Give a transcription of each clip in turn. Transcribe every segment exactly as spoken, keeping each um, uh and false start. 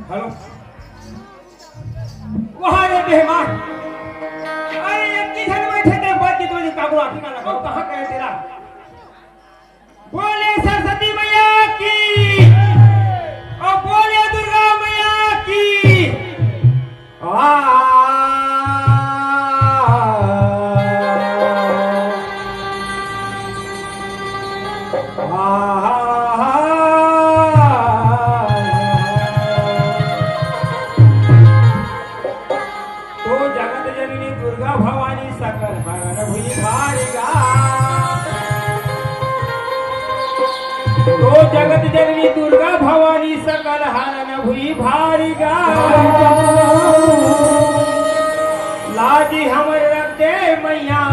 Hello. वहाँ रे मेहमान। अरे, एक ही झन बैठे थे, बात की तो काबू आती ना लगा। कहाँ गए तेरा? बोले सरस्वती मैया की, और बोले दुर्गा मैया की। आ, आ, तो जगत जननी दुर्गा भवानी सकल हरन भुई भारी गा। तो जगत जननी दुर्गा भवानी सकल हरन भुई भारी गा। लाजी हमर रख दे मैया।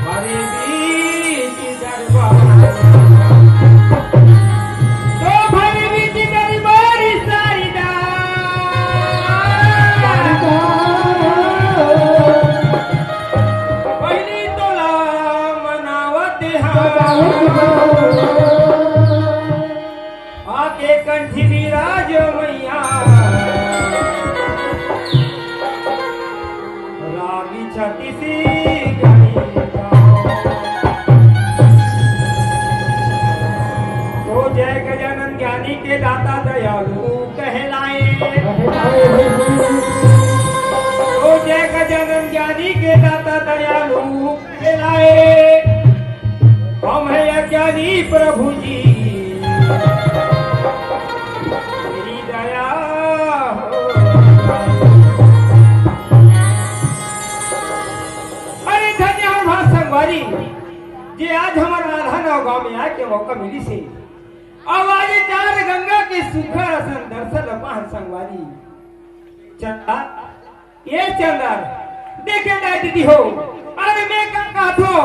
अरे बीच दरबार। तो भाई बीच दरबार सारी दा। पहली तोला मनावत हा। आके कंठी विराज मैया। रागी छत्तीसी गणिका। तो जय गजानन ज्ञानी के दाता दयालु कहलाए। तो जय गजानन ज्ञानी के दाता दयालु कहलाए। हम हैं अज्ञानी प्रभु जी, तेरी दया हो। अरे धन्य हो भाग संगवारी, जे आज हमर आल्हा नौगांव में आए के मौका मिलिस हे। अब आज चार गंगा के सुघर असन दर्शन ल पाहन संगवारी। चंदा, ये चंदा, देखे दाई दीदी हो, अरे मैं का कहत हो,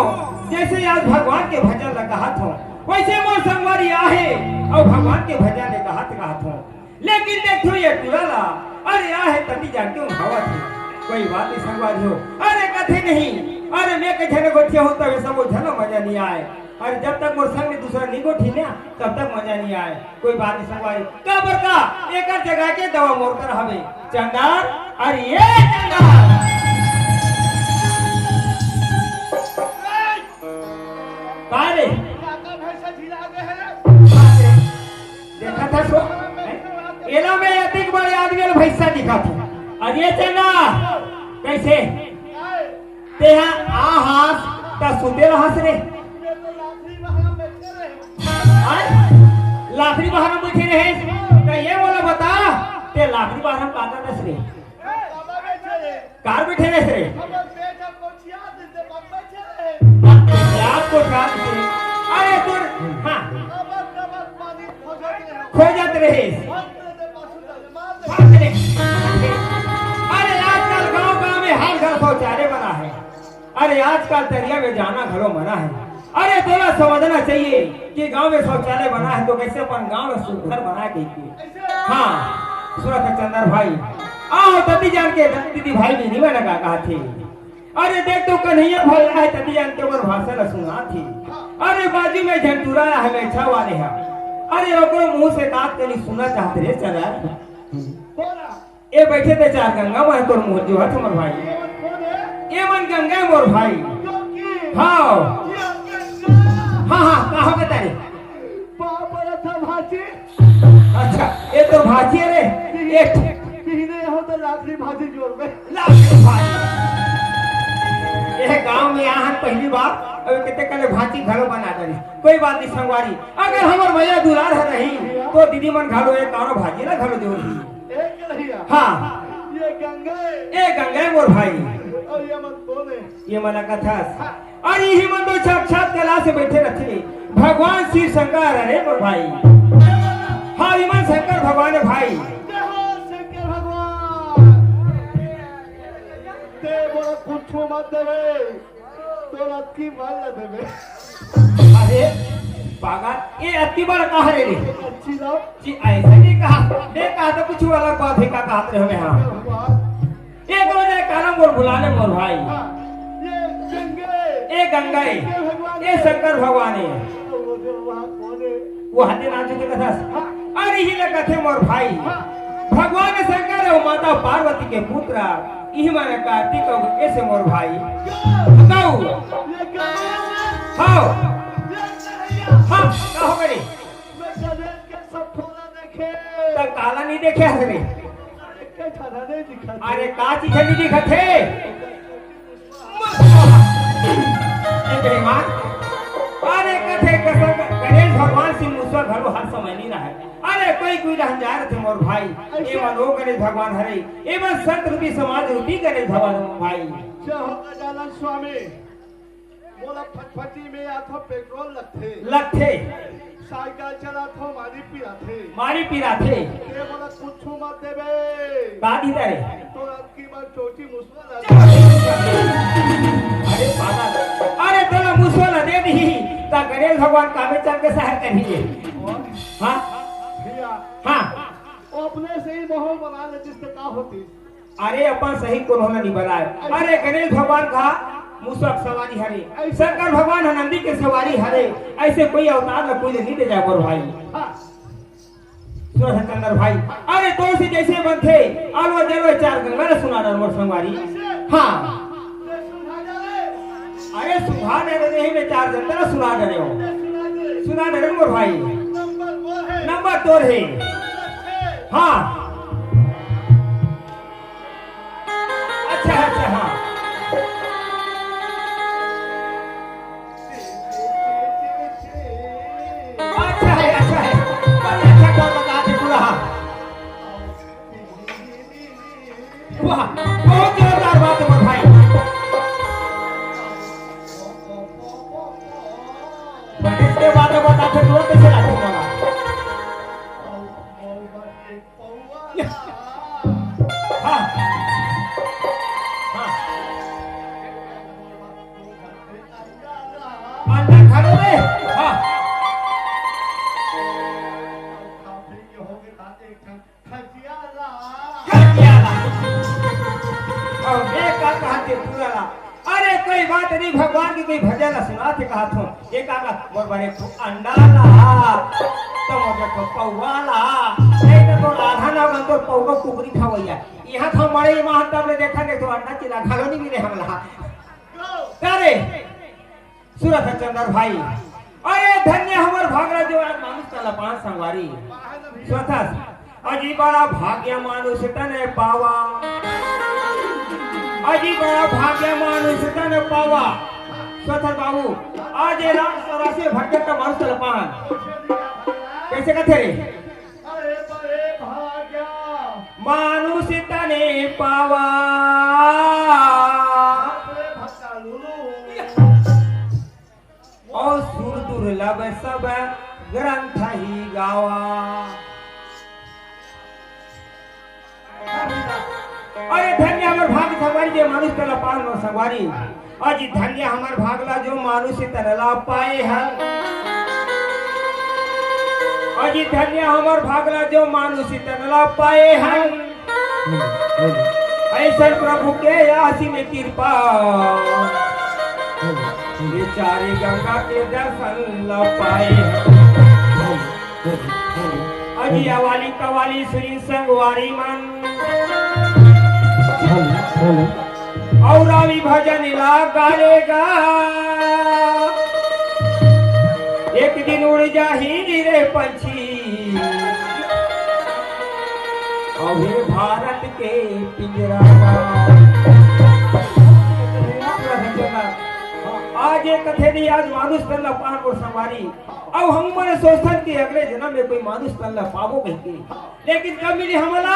जैसे आज भगवान के भजन ल गाहत हो, वैसे मोर संगवारी आहे अउ भगवान के भजन ल गाहत गाहत हो। लेकिन देखो ये टूरा ला, अरे आहे तती जाके उठावत हे। कोई बात नहीं संगवारी हो, अरे कथे नहीं, अरे मैं के झन गोठिया हो तब सबो झन मजा नहीं आए। अरे जब तक मोर संग में दूसरा नहीं गोठी ना, तब तक मजा नहीं आए। कोई बात नहीं संगवारी, काबर का एकर जगह के दवा मोर कर हवे। चंदन, अरे ये चंदन, का रे? देखा था सो, हैं? एला में अतिक बड़े आदमी वाला भैंसा दिखा था। अरे ये चंदन, कैसे? तेहा आ हास, त सुते रहस रे। आय? लाखड़ी बहारा में बैठे रहे। त ये मोला बता, ते लाखड़ी बहारा में का करत रहे? कार बैठे रहे रे? यार को कार से। अरे तोर, हाँ। खोजत रहे। बाप रे। अरे आजकल गांव गांव में हर घर शौचालय बना है। अरे आजकल तरिया में जाना घलो मना है। अरे तोला समझना चाहिए कि गांव में शौचालय बना है तो कैसे अपन गांव में सुघर बनाए कहिके। हाँ, सुरत चंदर भाई, आओ दीदी जान के दीदी भाई भी नहीं बना का कहा थे। अरे देख तो कन्हैया भाई आए तती जान के ओकर भाषण ल सुनात हे। अरे बाजू में झन टूरा आए हे, मेछा वाले ह। अरे ओकरो मुंह से बात कनी सुना चाहत रे चला। बोला। ए बइठे ते चार गंगा माय तोर मुंह जो हथ मोर भाई। ये मन कौन है? ए मन गंगा मोर भाई। क्योंकि हाँ। ये गंगा। हाँ, हाँ, का हो बता रे? बाप रे था भाजी। अच्छा, ए तोर भाजी है रे। ए पीने हो तो लाकड़ी भाजी जोर में। लाकड़ी भाजी। ये गांव में यहाँ पहली बार, अब कितने कने भाजी घरो बना दे। कोई बात नहीं संगवारी, अगर हमर मया दुलार है नहीं, तो दीदी मन घलो एक कानो भाजी ला घलो जोर दी। एक रहिया। हाँ। ये गंगा है। ए गंगा है मोर भाई। और ये मन कौन है? ये मन कथस। अरे इही मन तो साक्षात कैलाश से बैठे रहथे। भगवान शिव शंकर, अरे मोर भाई। हाँ, इमन शंकर भगवान है भाई। जय हो शंकर भगवान। ते मोला कुछ मत देवे, तोर अतकी माल ला देवे। अरे पागल, ये अतकी बड़ा कहा रे? अच्छी ला। जी, ऐसे नहीं कहा। मैं कहा तो कुछ अलग बात है, का कहत रहे हमें, हाँ। भगवान। एक रोज एक कालम बोल बुला ले मोर भाई। हाँ, ये गंगे। ए गंगा है। ये भगवान ये है। शंकर भगवान है। वो जो वहाँ कौन है? वो हत्या नाम के कथा। हाँ। अरे ही ले कथे मोर भाई। हाँ। भगवान शंकर है, वो माता पार्वती के पुत्र। इही माने कार्तिक हो ऐसे मोर भाई। गौ। गौ। ये गौ। हाँ। ये गौ। हाँ, का हो गई? मैं गणेश के सब थोड़ा देखे। त काला नहीं देखे हस रे? एक ठन नहीं दिखत। अरे का चीज नहीं दिखत है? ये बेईमान। अरे कथे कसम गणेश भगवान से मुसवा घलो हर समय नहीं रहे। अरे कोई कोई रहन जा रहे थे मोर भाई। ऐसे? ये मन वो गणेश भगवान हरे। ये मन संत रूपी समाज रूपी गणेश भगवान मोर भाई। जय हो गजानन स्वामी। मोला फटफटी में आथो पेट्रोल लगथे। लगथे। साइकिल चलाथो मारी पिराथे। मारी पिराथे। ते मोला कुछु मत देबे। का दी रे? तो अबकी बार चोटी मुसवा ला। अरे पागल। अरे तोला मुसवा ला दे दी। ता गणेश भगवान कामे चल के शहर कर ही ले। हाँ? भैया। हाँ। वो अपने से ही माहौल बना ले जिससे का होती। अरे अपन सही कोनो ला नहीं बनाए। अरे गणेश भगवान का मुसवा के सवारी हरे, शंकर भगवान ह नंदी के सवारी हरे, ऐसे कोई अवतार ला कोई ले नहीं दे जाए मोर भाई। हाँ। सुरत चंद्र भाई, अरे तो से जैसे बनथे, आलवा जलवा चार गंगा ला सुना डर मोर संगवारी। हाँ। अरे सुना डरे नहीं, मैं चार जन ला सुना डरे हो। सुना डरे मोर भाई। नंबर तोर है। हाँ। अच्छा है, अच्छा, हाँ। अच्छा है, अच्छा है। बड़ी अच्छा कौन बता दे पूरा, हाँ। वाह, बहुत जोरदार बात है, मोर भाई। इसके बाद बता दे, तू कैसे लाठी मारा? हाँ। हाँ। अंडा खा लो रे। हाँ। खटियाला। अब ये का कहा के पूरा ला। अरे कोई बात नहीं, भगवान के कोई भजन ला सुनाथे कहा थो। ये का का मोर बड़े को अंडा ला, तो मोर को पौवा ला, नहीं तो तोर आधा ना बन तोर पौवा कुकरी खवैया। यहाँ तो मरे माहन तब ले देखा नहीं तो अंडा चिला घालो नहीं मिले हमला। अरे सूरत चंद्र भाई, अरे धन्य हमर भागला जो आज मानुष तन ला पान संगवारी। स्वथस, अजी बड़ा भाग्य मानुष तन पावा, अजी बड़ा भाग्य मानुष तन पावा। स्वथस बाबू, आज ये रात सरासे भटकत मानुष तन ला पान। कैसे कथे रे? अरे बड़े भाग्या। मानुष तने पावा। अरे भक्ता लुलु। और सुर दुर्लभ सब ग्रंथ ही गावा। अरे धन्य हमर भाग सवारी जे मानुष तन ला पान लो सवारी। अजी धन्य हमर भागला जो मानुष तन ला पाए हन। अजी धन्य हमर भागला जो मानुष तन ला पाए हन। ऐसन प्रभु के आसी में कृपा, ये चारे गंगा के दर्शन ला पाए हन। अजी अवाली कवाली सुनी संगवारी मन। Hello, hello. और अभी भजन ला गालेगा। एक दिन उड़ जाही रे पंछी, अभी भारत के पिंजरा। आज ये कथे नहीं, आज मानुष तन ला पाहन मोर संगवारी। अउ हम मन सोचथन कि अगले जन्म में कोई मानुष तन ला पाबो कहिके, लेकिन कब मिली हमला?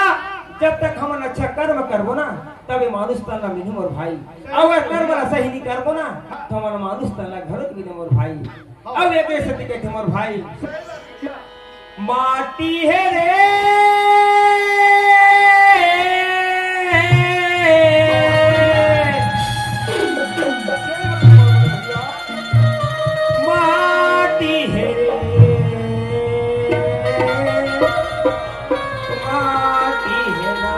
जब तक हमन अच्छा कर्म करबो ना, तब ये मानुष तन ला मिलही मोर भाई। अउ अगर कर्म ला सही नहीं करबो ना, तो हमन मानुष तन ला घलो मिले मोर भाई। अउ एक ऐसे टिकट मोर भाई, माटी हे रे, माटी हे रे, माटी हे ना,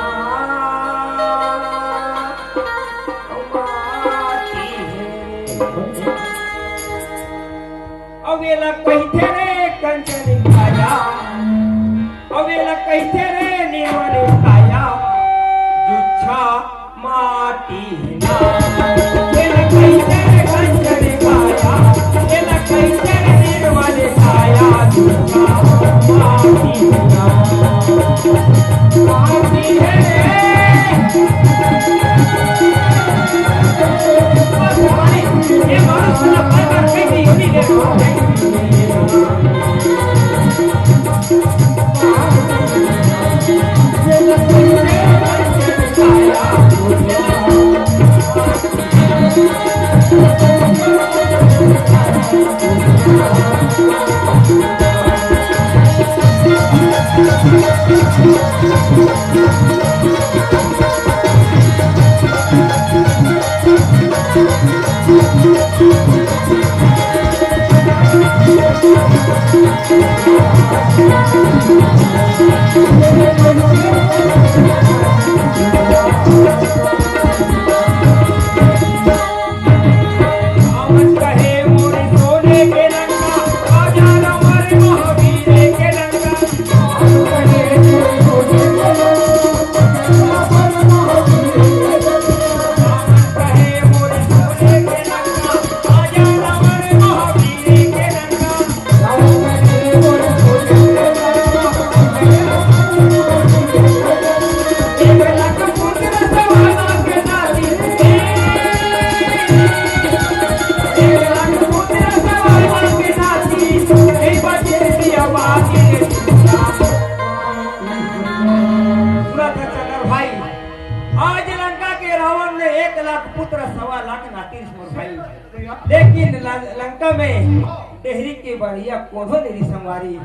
माटी हे। अउ एला कहिथे रे कंचन काया, अउ एला कहिथे रे निर्मल काया, जुच्छा माटी ना। एला कहिथे रे कंचन काया, एला कहिथे रे निर्मल काया, जुच्छा माटी ना। माटी हे रे। सुरत चंद्र भाई, आज लंका के रावण ने एक लाख पुत्र सवा लाख नाती मोर भाई, लेकिन ल-, लंका में डेहरी के बढ़िया कोनो नहीं संगवारी।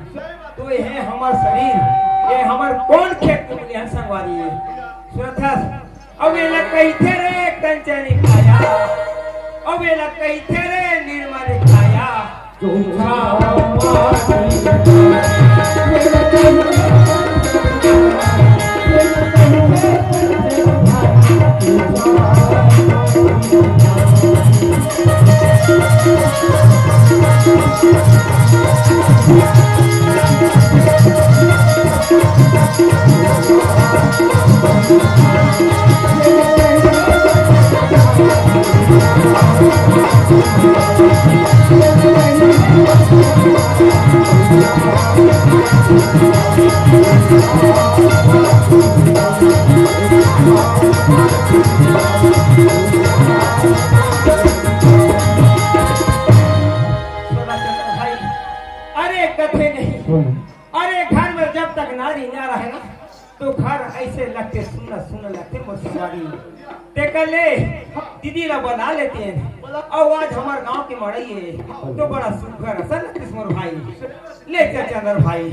तो ये हमर शरीर, ये हमर कोन खेत के मूल्य संगवारी। सुरथस, अब एला कहिथे रे कंचनी काया, अब एला कहिथे रे निर्मल काया। अरे कथे नहीं, अरे घर में जब तक नारी ना रहे ना, तो घर ऐसे लगथे सुन्ना सुन्ना लगथे मोर संगवारी। तेकर ले दीदी ला बला लेतेन। अउ आज हमर गांव के मड़ई हे, तो बड़ा सुघर असन लगथे मोर भाई। ले चल चंदर भाई।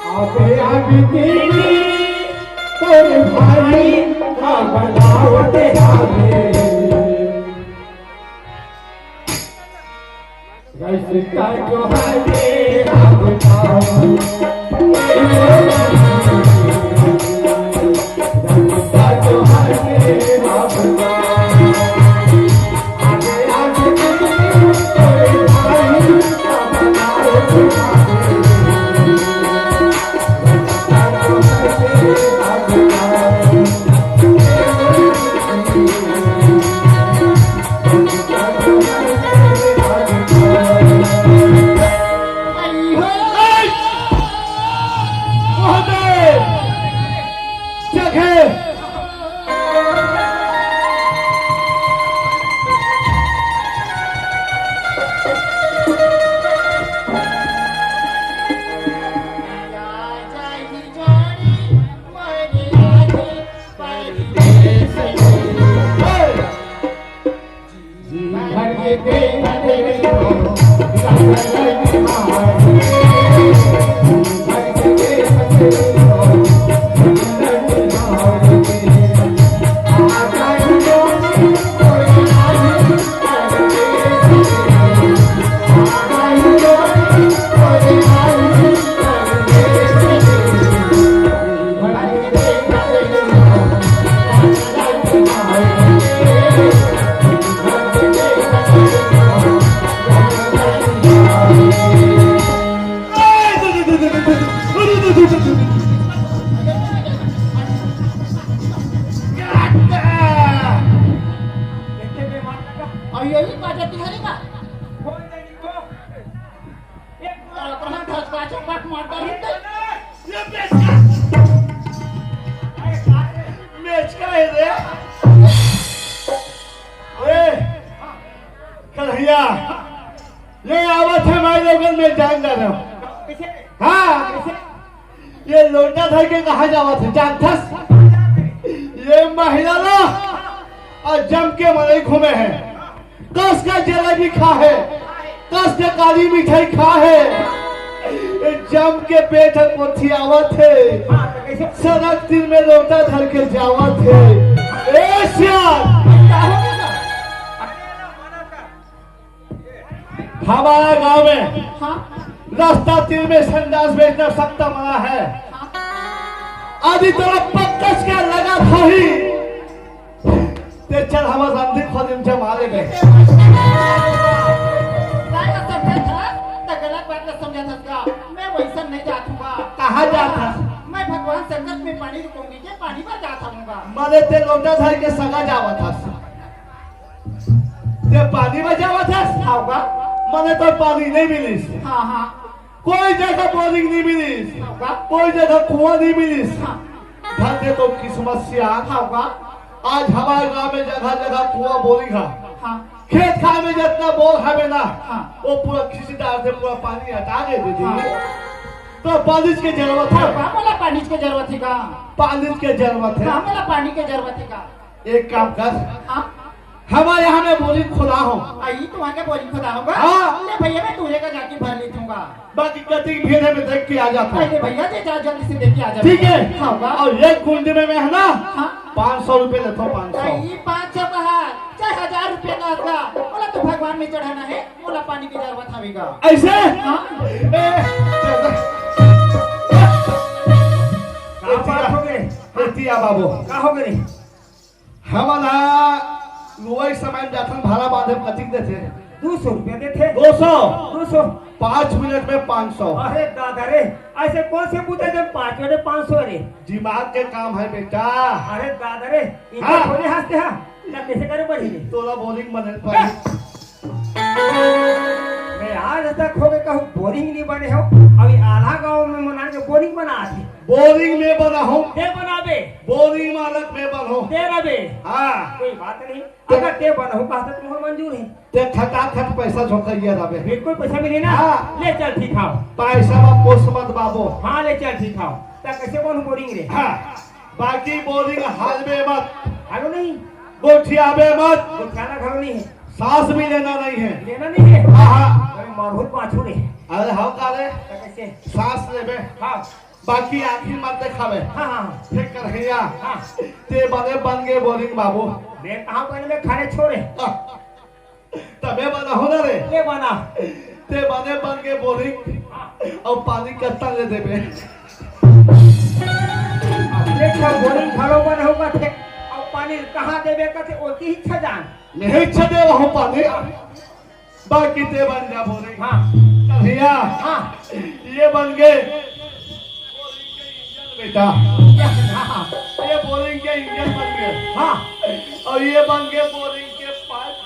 आबे आबे दीदी, तोर भाई आ बलावत आबे। रस्ता जो है ये रास्ता। रस्ता जो है ये रास्ता। आगे आगे अउ यही बाजा तिहारी का? एक बार अपना धस पाछे पट मारता रहता। ये मेचका। मेचका है रे। ए, कन्हैया, ये आवत है माई लोगन में जान जा रहा हूँ। हाँ, ये लोटा धर के कहाँ जावत है, जानथस? ये महिला ला अउ जम के मनई घूमे हे, कस के जलेबी खा हे, कस के काली मिठाई खा हे, जम के पेट ह कोठियावत हे, सड़क तीर में लोटा धर के जावत हे। ए सियान, हमारा गांव में हाँ। रास्ता तीर में संडास बेचना सख्त मना है। हाँ। आदि तरफ पक्कस के लगा था ही। ते चल, हम आंधी खोदिन जमा ले गए। बात ला समझत हस, त गलत बात ला समझत हस का? मैं वैसन नहीं जात हूँ बा। कहाँ जात हस? मैं भगवान संकट में पानी रुकूंगी के पानी बर जात हूँ बा। मने ते लोटा धर के सगा जावत हस। ते पानी बर जावत हस? हाँ बा। मने तो पानी नहीं मिलिस। हाँ, हाँ। कोई जगह बोरिंग नहीं मिलिस। हाँ बा। कोई जगह कुआं नहीं मिलिस। हाँ। धन दे तो किस्मत सियान। हाँ बा। आज हमारे गांव में जगह जगह कुआं बोरिंग है। हाँ। खेत खार में जितना बोर हवे ना, हाँ। वो पूरा खींच डार से पूरा पानी हटा दे दीदी। हाँ। तो पानी के जरूरत है। हाँ बा, मोला पानी के जरूरत है का? पानी के जरूरत है। हाँ, मोला पानी के जरूरत है का? एक काम कर, हाँ। हमारे यहाँ में बोरिंग खोदा हो। आ, ई तो आके बोरिंग खोदा होगा। हाँ। ले भैया, मैं तोरे का जाके भर लेत हूँगा। बाकी कतिक भीड़ है, मैं देख के आ जाता हूँ। अरे भैया, जे जा जल्दी से देख के आ जा। ठीक है। हाँ, बा। और एक कुंडी में मैं है ना, हाँ। पाँच सौ रुपये लेता हूँ, पाँच सौ। आ, ई पाँच सौ का है, चाहे हजार रुपये का होगा, मोला तो भगवान में चढ़ाना है, मोला पानी की जरूरत हवेगा। ऐसे? हाँ। ए, चल, चल। का बात हो गए? ए, तिया बाबू। का हो गए? हमन ह लुवई समय म जाथन, भाड़ा बांधे म कतिक देथे? दू सौ रुपया देथे। दो सौ? दो सौ। पाँच मिनट में पाँच सौ। अरे दादा रे, ऐसे कौन से बूता जब पाँच मिनट में पाँच सौ रे? दिमाग के काम है बेटा। अरे दादा रे, इनके हाँ। थोड़े हंसते हैं, ना कैसे करे बढ़ी रे? तोला बोरिंग बने पाई। मैं आज तक हो गए कहूँ बोरिंग नहीं बने हो, अभी आला गांव में मना के बोरिंग बना दे। बोरिंग में बना हूँ। दे बना दे। बोरिंग मालक में बनो। दे ना बे। हाँ। कोई बात नहीं। अगर ते बनहू कहत त मोर मंजूर है। ते खटाखट पैसा झोंकइया रबे। बिल्कुल पैसा मिली ना? हाँ। ले चल ठीक हाव। पैसा मा पोस मत बाबो। हाँ, ले चल ठीक हाव। त कैसे बनहू बोरिंग रे? हाँ। बाकी बोरिंग हालबे मत। हालो नहीं। गोठियाबे मत। गोठियाना घलो नहीं है। सांस भी लेना नहीं है। लेना नहीं है? हाँ, हाँ। अरे मरहू पाछू रे। अरे हाँ का रे? त कैसे? सांस लेबे। हाँ। बाकी आँखी मत देखावे। हाँ, हाँ। हे कन्हैया, हाँ। ते बने बन गे बोरिंग बाबू। मैं कहाँ बने, मैं खाने छोड़े। हाँ। तबे बना हो ना रे। ये बना। ते बने बन गे बोरिंग। हाँ। अउ पानी कत्ता ले देबे। अब देख, बोरिंग घलो बने होगा थे। अउ पानी कहाँ देबे कथे, ओती ही छजान। नहीं छदे रहो पानी। बाकी ते बन जा बोरिंग। हाँ। कन्हैया, हाँ। ये बन गए बोरिंग के इंजन बेटा। हाँ, हाँ। ये बोरिंग के इंजन बन गए। हाँ। और ये बन गए बोरिंग के पाइप।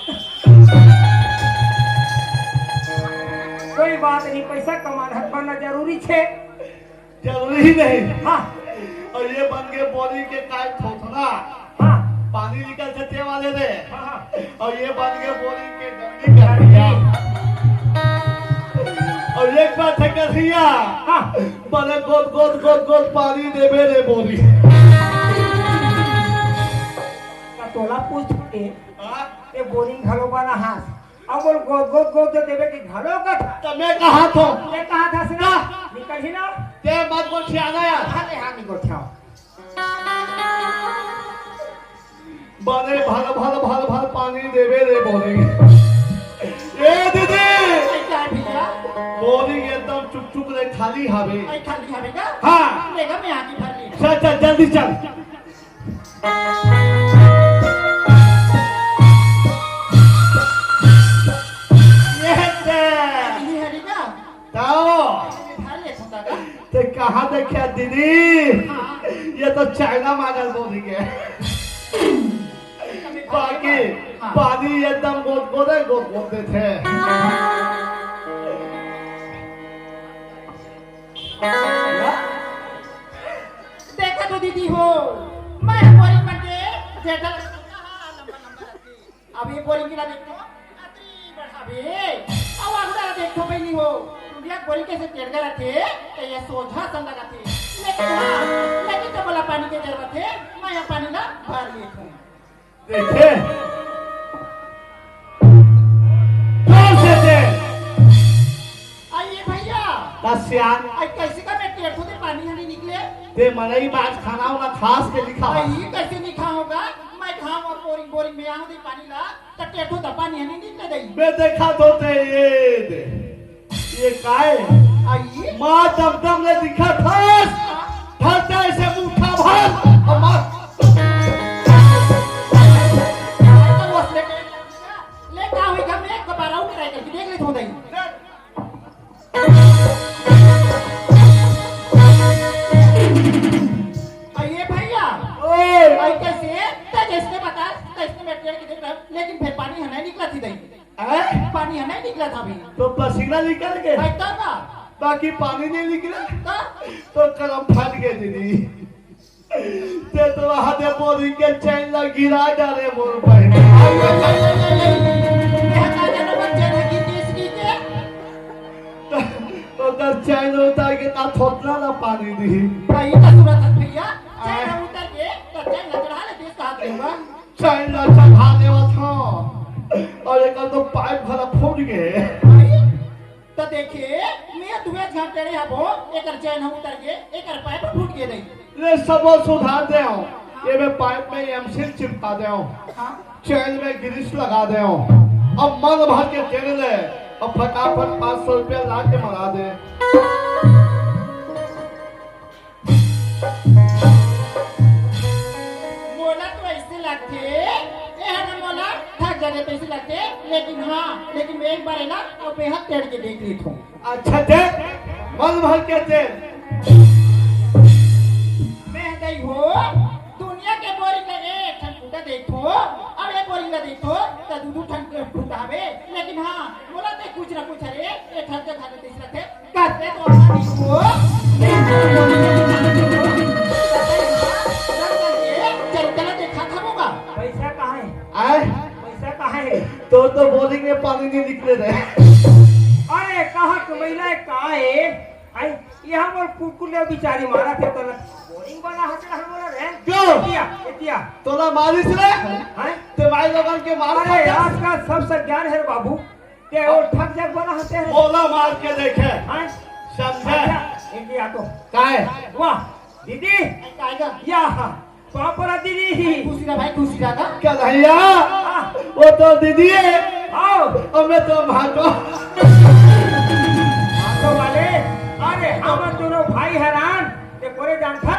कोई बात नहीं, पैसा कमाना बनना जरूरी छे। जरूरी नहीं। हाँ। और ये बन गए बोरिंग के काय थोथना। हाँ। पानी निकल सकते वाले थे। हाँ, हाँ। और ये बन गए बोरिंग के गंदी गंदी। और एक बात है कन्हैया। हाँ। बने गोद गोद गोद गोद पानी देवे रे बोरिंग। का तोला पूछ के हाँ? ये बोरिंग घलो बना हाथ। अब बोल, गोद, गोद, गोद दे देवे कि घलो का था। तो मैं कहा था। मैं कहा था से ना, का? निकल ही ना। ते बात को ठियाना यार। हाँ, ले, हाँ, निकल ठियाओ। बने भल, भल, भल, भल पानी देवे रे बोरिंग। ए दीदी। ऐ क्या है भैया? बोरिंग एकदम चुक चुक रे खाली हवे। ऐ खाली हवे का? हाँ। लेगा मैं आके भर ली। चल, चल, जल्दी चल। ये ते। ये हरी का? ताओ। ये खा ले छोटा का? ते कहाँ देखा दीदी? हाँ। ये तो चाइना मांगल बोरिंग है। बाकी हाँ। पानी एकदम गोद गोद है, गोद गोद देथे। देखा तो दीदी हो, मैं बोरिंग बन के जेठा लड़का लंबा लंबा रथे। अब ये बोरिंग ला देखो, अतरी बढ़ावे। अब अगला देखो बहिनी हो, टुंडिया बोरिंग कैसे टेढ़ रहथे, तो ये सोझा सन लगथे। लेकिन हाँ, लेकिन जब बोला पानी के जरूरत है, मैं ये पानी ला भर लेथों। देखे? जोर से दे। आइए भैया। का सियान? आई कैसे का मैं टेढ़ होते पानी हनी निकले? ते मनई बाज खाना होगा खास के लिखा है। आई कैसे लिखा होगा? मैं घाम और बोरिंग, बोरिंग में आऊं दे पानी ला, तो टेढ़ होता पानी हनी निकले दई। मैं देखा तो ते ये दे। ये काय? आई? माँ दम दम ले दिखा था। फलता ऐसे मुंह उठा भर। और मार। ले का हुई घर में एक बार आऊं ट्राई करके देख ले थोड़ा ही। अरे भैया, ओए। भाई कैसे? ते जैसे बता, तैसे मैं टेढ़ के देख रहा हूँ, लेकिन फिर पानी है नहीं निकला थी दही। हैं? पानी है नहीं निकला था अभी। तो पसीना निकल के? भाई तब ना। बाकी पानी नहीं निकला? तब? तो करम फट गए दीदी। ते तो हाथे बोरी के चैन ला गिरा डाले मोर बहन। आई, आई, आई, आई, आई, आई। ये का जानो बच्चे ने की किस की के? तो, तो दस चैन उतार के ना थोतला ना पानी दी। भाई का सूरत है भैया, चैन आय। उतार के, तो चैन ला चढ़ा ले, किस का हाथ में बा? चैन ला चढ़ा देवा था। और एक तो पाइप भला फूट गए। भाई, त देखे, मैं दुए झन टेढ़े हबो, एकर चैन ह उतर गे, एकर पाइप फूट गे रही। ले सबो सुधार देव, ये में पाइप में एमसील चिपका देव, हाँ। चैन में ग्रीस लगा देव, अब मन भर के टेढ़ ले, अब फटाफट पाँच सौ रुपया ला के मरा दे। मोला तो ऐसे लगथे, ए हर मोला ठग जाने तैसे लगथे, लेकिन हाँ, लेकिन मैं एक बार है ना, अब बेहद टेढ़ के देख लेत हूँ। अच्छा दे, मन भर के दे। मैं दई हो, दुनिया के बोरिंग ला एक ठन फूटा देखो, अब एक बोरिंग ला देखो, तो दू दू ठन फूटा हवे, लेकिन हाँ, मोला ते कुछ ना कुछ हरे, एक ठन के खाने तैसे लगथे। करते तो हमारी को। चल, चल, देखा था होगा। पैसा कहाँ है? आय? पैसा कहाँ है? तो, तो बोरिंग में पानी नहीं निकले रहे। अरे, कहाँ के महिला है, कहाँ है? आई, यहाँ पर कुकुर ने बिचारी मारा थे, तो बोरिंग बना हंस रहा बोला रे। क्यों? एतिया, एतिया। तोला मारिस रे? हैं? ते भाई लोगन के मार अरे, खा आज का सब सज्ञान है रे बाबू। ते वो ठग जग बना हंसे है। मोला मार के देखे। हाँ? समझे? अच्छा, इंडिया तो। काय? वाह, दीदी। काय का? या, पाँव परा दीदी। खुशी रहा भाई, खुशी रहा ना। क्या भैया? हाँ। वो तो दीदी है। आओ। और मैं तो भाटो। भाटो वाले, अरे, हम दोनों भाई हैरान, ते कोरे जानता?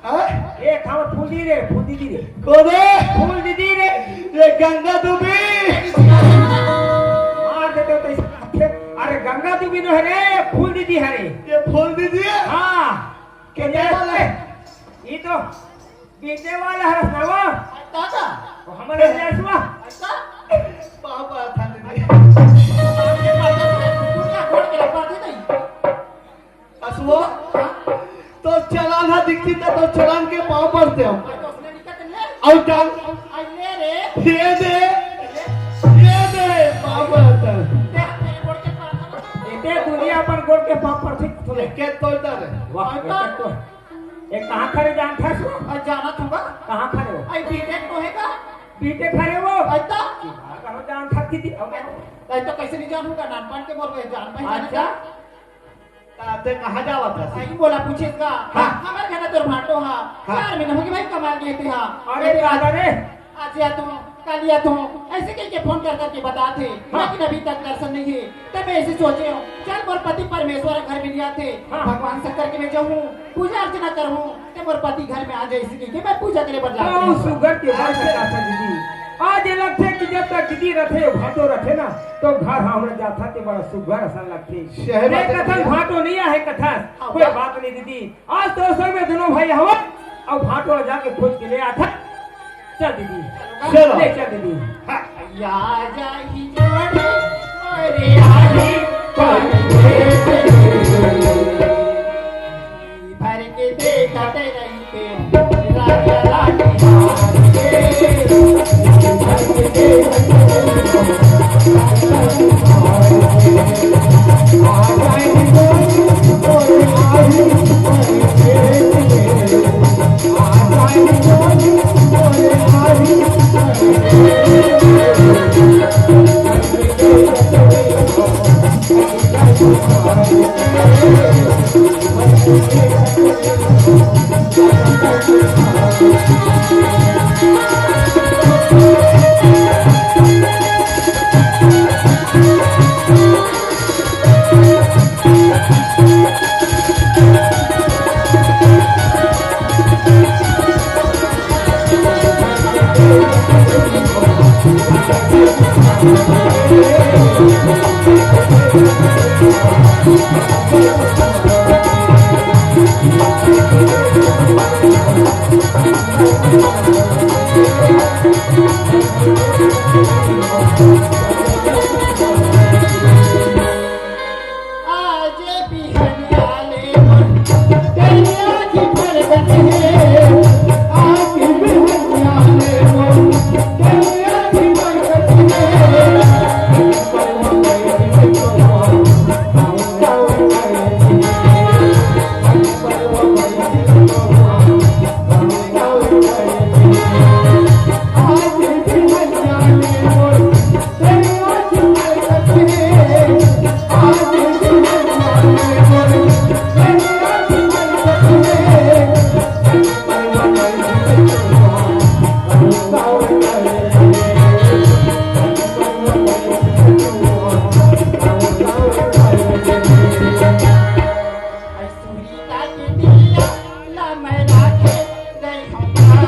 हाँ? ए, खाओ, फूल दी रे, फूल दी दी रे। कोने? फूल दी दी रे। ये गंगा दुबी। मार देते हो तो गंगा दीदी नो हरे, फूल दीदी हरे। ये फूल दीदी है? हाँ। ये बीते वाला है। ये तो बीते वाला है रसनवा। अच्छा का? वो हमारे रसनवा। अच्छा? बाबा था दीदी। आपके पास है, पूरा घोड़ के रखवा दे नहीं। असुआ, तो चलान हा दिखती त तो चलान के पाँव परते हो। अउ जान, ये दे, ये दे, पाँव परते हो। एते दुनिया अपन गोड़ के पाँव परथे थोड़े। के तो इधर है। वाह, एक तो, एक कहाँ खड़े जानथस? अरे जानत हूँ का? कहाँ खड़े हो? अरे बीटेक तो है का? बीटेक खड़े हो? अरे तो? कहाँ जानथस दीदी? अरे तो कैसे नहीं जानूंगा? नानपन के मोर जान पहचान है। अच्छा। त ते कहाँ जावत हस? आई मोला पूछेस का? हाँ। हमर घर तोर भांटो हा। हाँ। चार महीना होगे भाई कमाए गे हे हा। अरे दादा रे। आज या तो, कल या तो, ऐसे कहिके फोन कर करके बताथे, हाँ। लेकिन अभी तक दर्शन नहीं हे। त मैं ऐसे सोचे हूँ, चल मोर पति परमेश्वर घर में नहीं आथे, हाँ। भगवान शंकर के मैं जाहूँ, पूजा अर्चना करहूँ। ते मोर पति घर में आ जाए, इसी के मैं पूजा करे बर जात हूँ। सुग्घर के बात करत हस दीदी। आज ये लगथे कि जब तक दीदी रथे, भांटो रथे ना, तो घर हमर जाथा ते बड़ा सुग्घर असन लगथे। सही बात है कथन भैया। भांटो नहीं आहे कथस, हाँ, कोई बात नहीं दीदी। आज तो संग में दोनों भाई हवन, अब भांटो ला जाके खोज के ले आथा। चल दीदी, चलो। ले चल दीदी। हाँ। या जाही जोड़ी, अरे आही, भर के देखत रहिथे, राजा रानी हार के।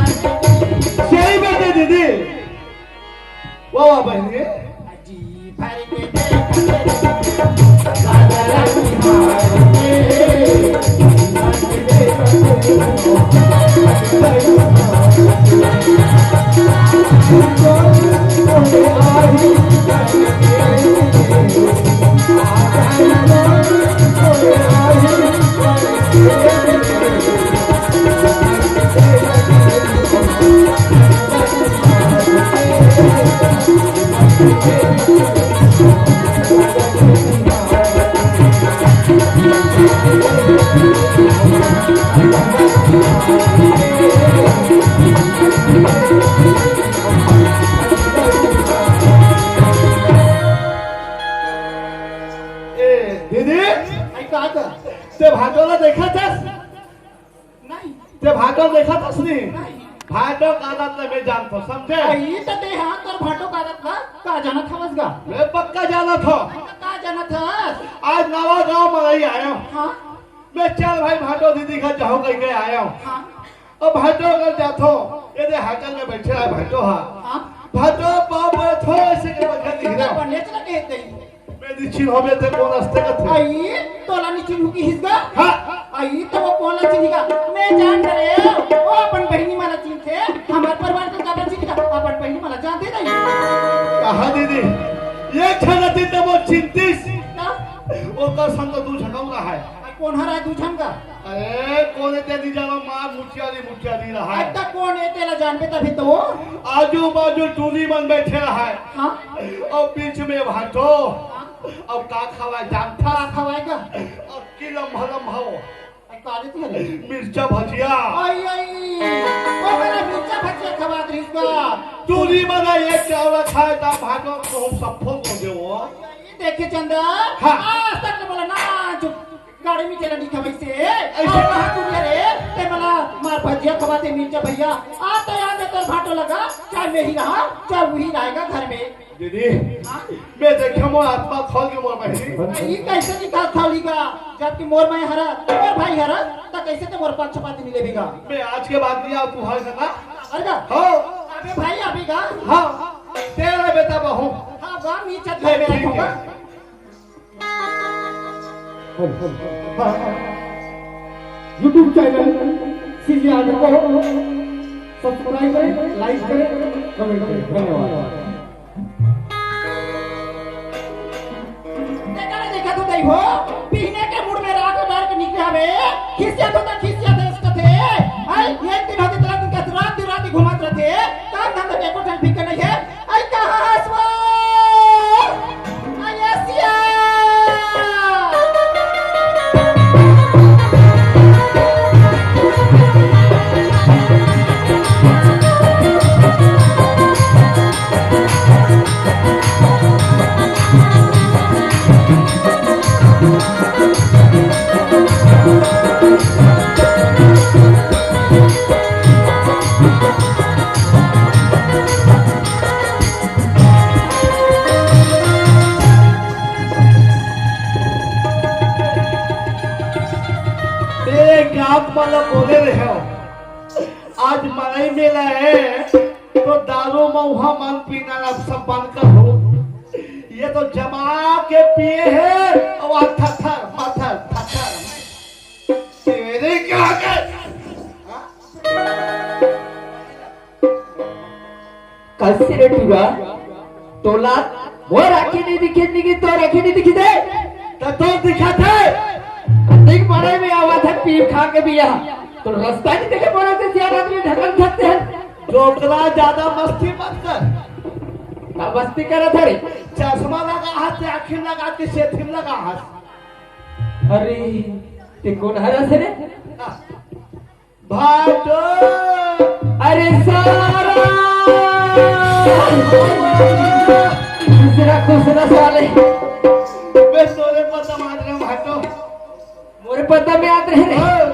सही बात है दीदी। वाह वाह बहन जी। ए, दीदी, आई का था? ते भाटो ला देखा था? नहीं। ते भाटो देखा था सुनी? नहीं। भाटो का आदत ले मैं जानता हूँ, समझे? आई तो ते हाँ, तोर भाटो का आदत का, का जाना था बस का? मैं पक्का जाना था। का जाना था? आज नवा गांव में आई आया हूँ। हाँ। मैं चल भाई भाटो दीदी का जाऊँ कह के आया हूँ। हाँ। अब भाटो अगर जाथो, ये दे हाकल में बैठे है भाटो हा। हाँ। भाटो पाँव पर थो ऐसे के बजा दिख रहा। बढ़िया चला के दे। ए, नी चिन्हबे ते कोन असते कथे? आई, तोला नी चिन्हू किहिस गा? हाँ। आई, त वो कोन ला चिन्ही गा? मैं जान डरे, वो अपन बहिनी मन ला चिन्हथे, हमर परिवार के काबर चिन्ही गा? अपन बहिनी मन ला जानथे नहीं। कहा दीदी, एक झन अतिन त वो चिन्हतिस। का? ओकर संग तो दू झन अउ रहय। आ, कोन हरय दू झन गा? अरे, कोन ए ते नी जानो, मार मुठिया नी, मुठिया नी रहय। अत्ता कोन ए तेला जानबे तभे तो। आजू बाजू टूरी मन बइठे रहय। हाँ। अउ बीच में भाटो। हाँ। अउ का खवाय जानथा? का खवाय गा? अक्की लम्भा लम्भा हो। आई, का लेती हरे? मिर्चा भजिया। आई, आई। ओ, मेला मिर्चा भजिया खवात रहिस गा। टूरी मन एक चावल खाय त भाटो को हम सब फोन कर देवो। देखे चंदन, हाँ। आज तक तो बोला ना, जो गाड़ी में चला नहीं था वैसे। ऐसे? और कहाँ तू रे? ते मला मार भजिया खवाते मिर्चा भैया। आ तो याद है तोर भाटो लगा, चाहे मैं ही रहा, चाहे वही रहेगा घर में। दीदी, हाँ? मैं देखे मोर आत्मा खोल के मोर बहिनी। ये कैसे निकाल था लीगा? जबकि मोर मैं हरा, मोर भाई हरा, तो कैसे ते मोर पक्षपाती मिले बीगा? मैं आज के बाद नहीं आऊँ तुम्हारे साथ, हाँ? अरे जा। हाँ। अबे भाई, अभी गा? हाँ। तेरा बेटा बहू। हाँ, बा, मी चल भाई, मेरा ठीक है। होगा। YouTube चैनल सीजी आर्ट को सब्सक्राइब करें, लाइक करें, कमेंट करें। धन्यवाद। देखा ना, देखा तो नहीं हो, पीने के मूड में रात डाल के निकले हवे, खिसिया तो ना खिसिया देश का थे। आई, एक दिन होते तला दिन का रात दिन रात ही घुमात रहते, काम धंधा के कोठल फिकर नहीं है। आई कहाँ हसवा? आई एसिया। तेरे गांव वाला बोले रहे हो, आज मड़ई मेला है, तो दारू महुआ मन पीना अब सब बंद कर हो। ये तो जमा के पिए हैं और आज थर थर, मथर, थर थर। तेरे क्या कर? हाँ? कइसे रे टूरा, तोला मोर आँखी नहीं दिखे, नहीं तो आँखी नहीं दिखे दे। त तो दिखत हे। देख, मड़ई में आवा था, पीप खा के बिया। तो रस्ता नहीं देखे, बड़ा से सियान आदमी ढकल सकते हैं। डोकरा ज्यादा मस्ती मत कर। का मस्ती करत हरे? चश्मा लगा हाथ से, आँखी में लगा के सेठी में लगा हाथ। अरे, ते कोन हरस रे? हाँ। भाटो। अरे सारा। दूसरा, दूसरा साले। मैं तोरे पता मार रहा हूँ, भाटो। मोरे पता में आत रहे रे। हाँ।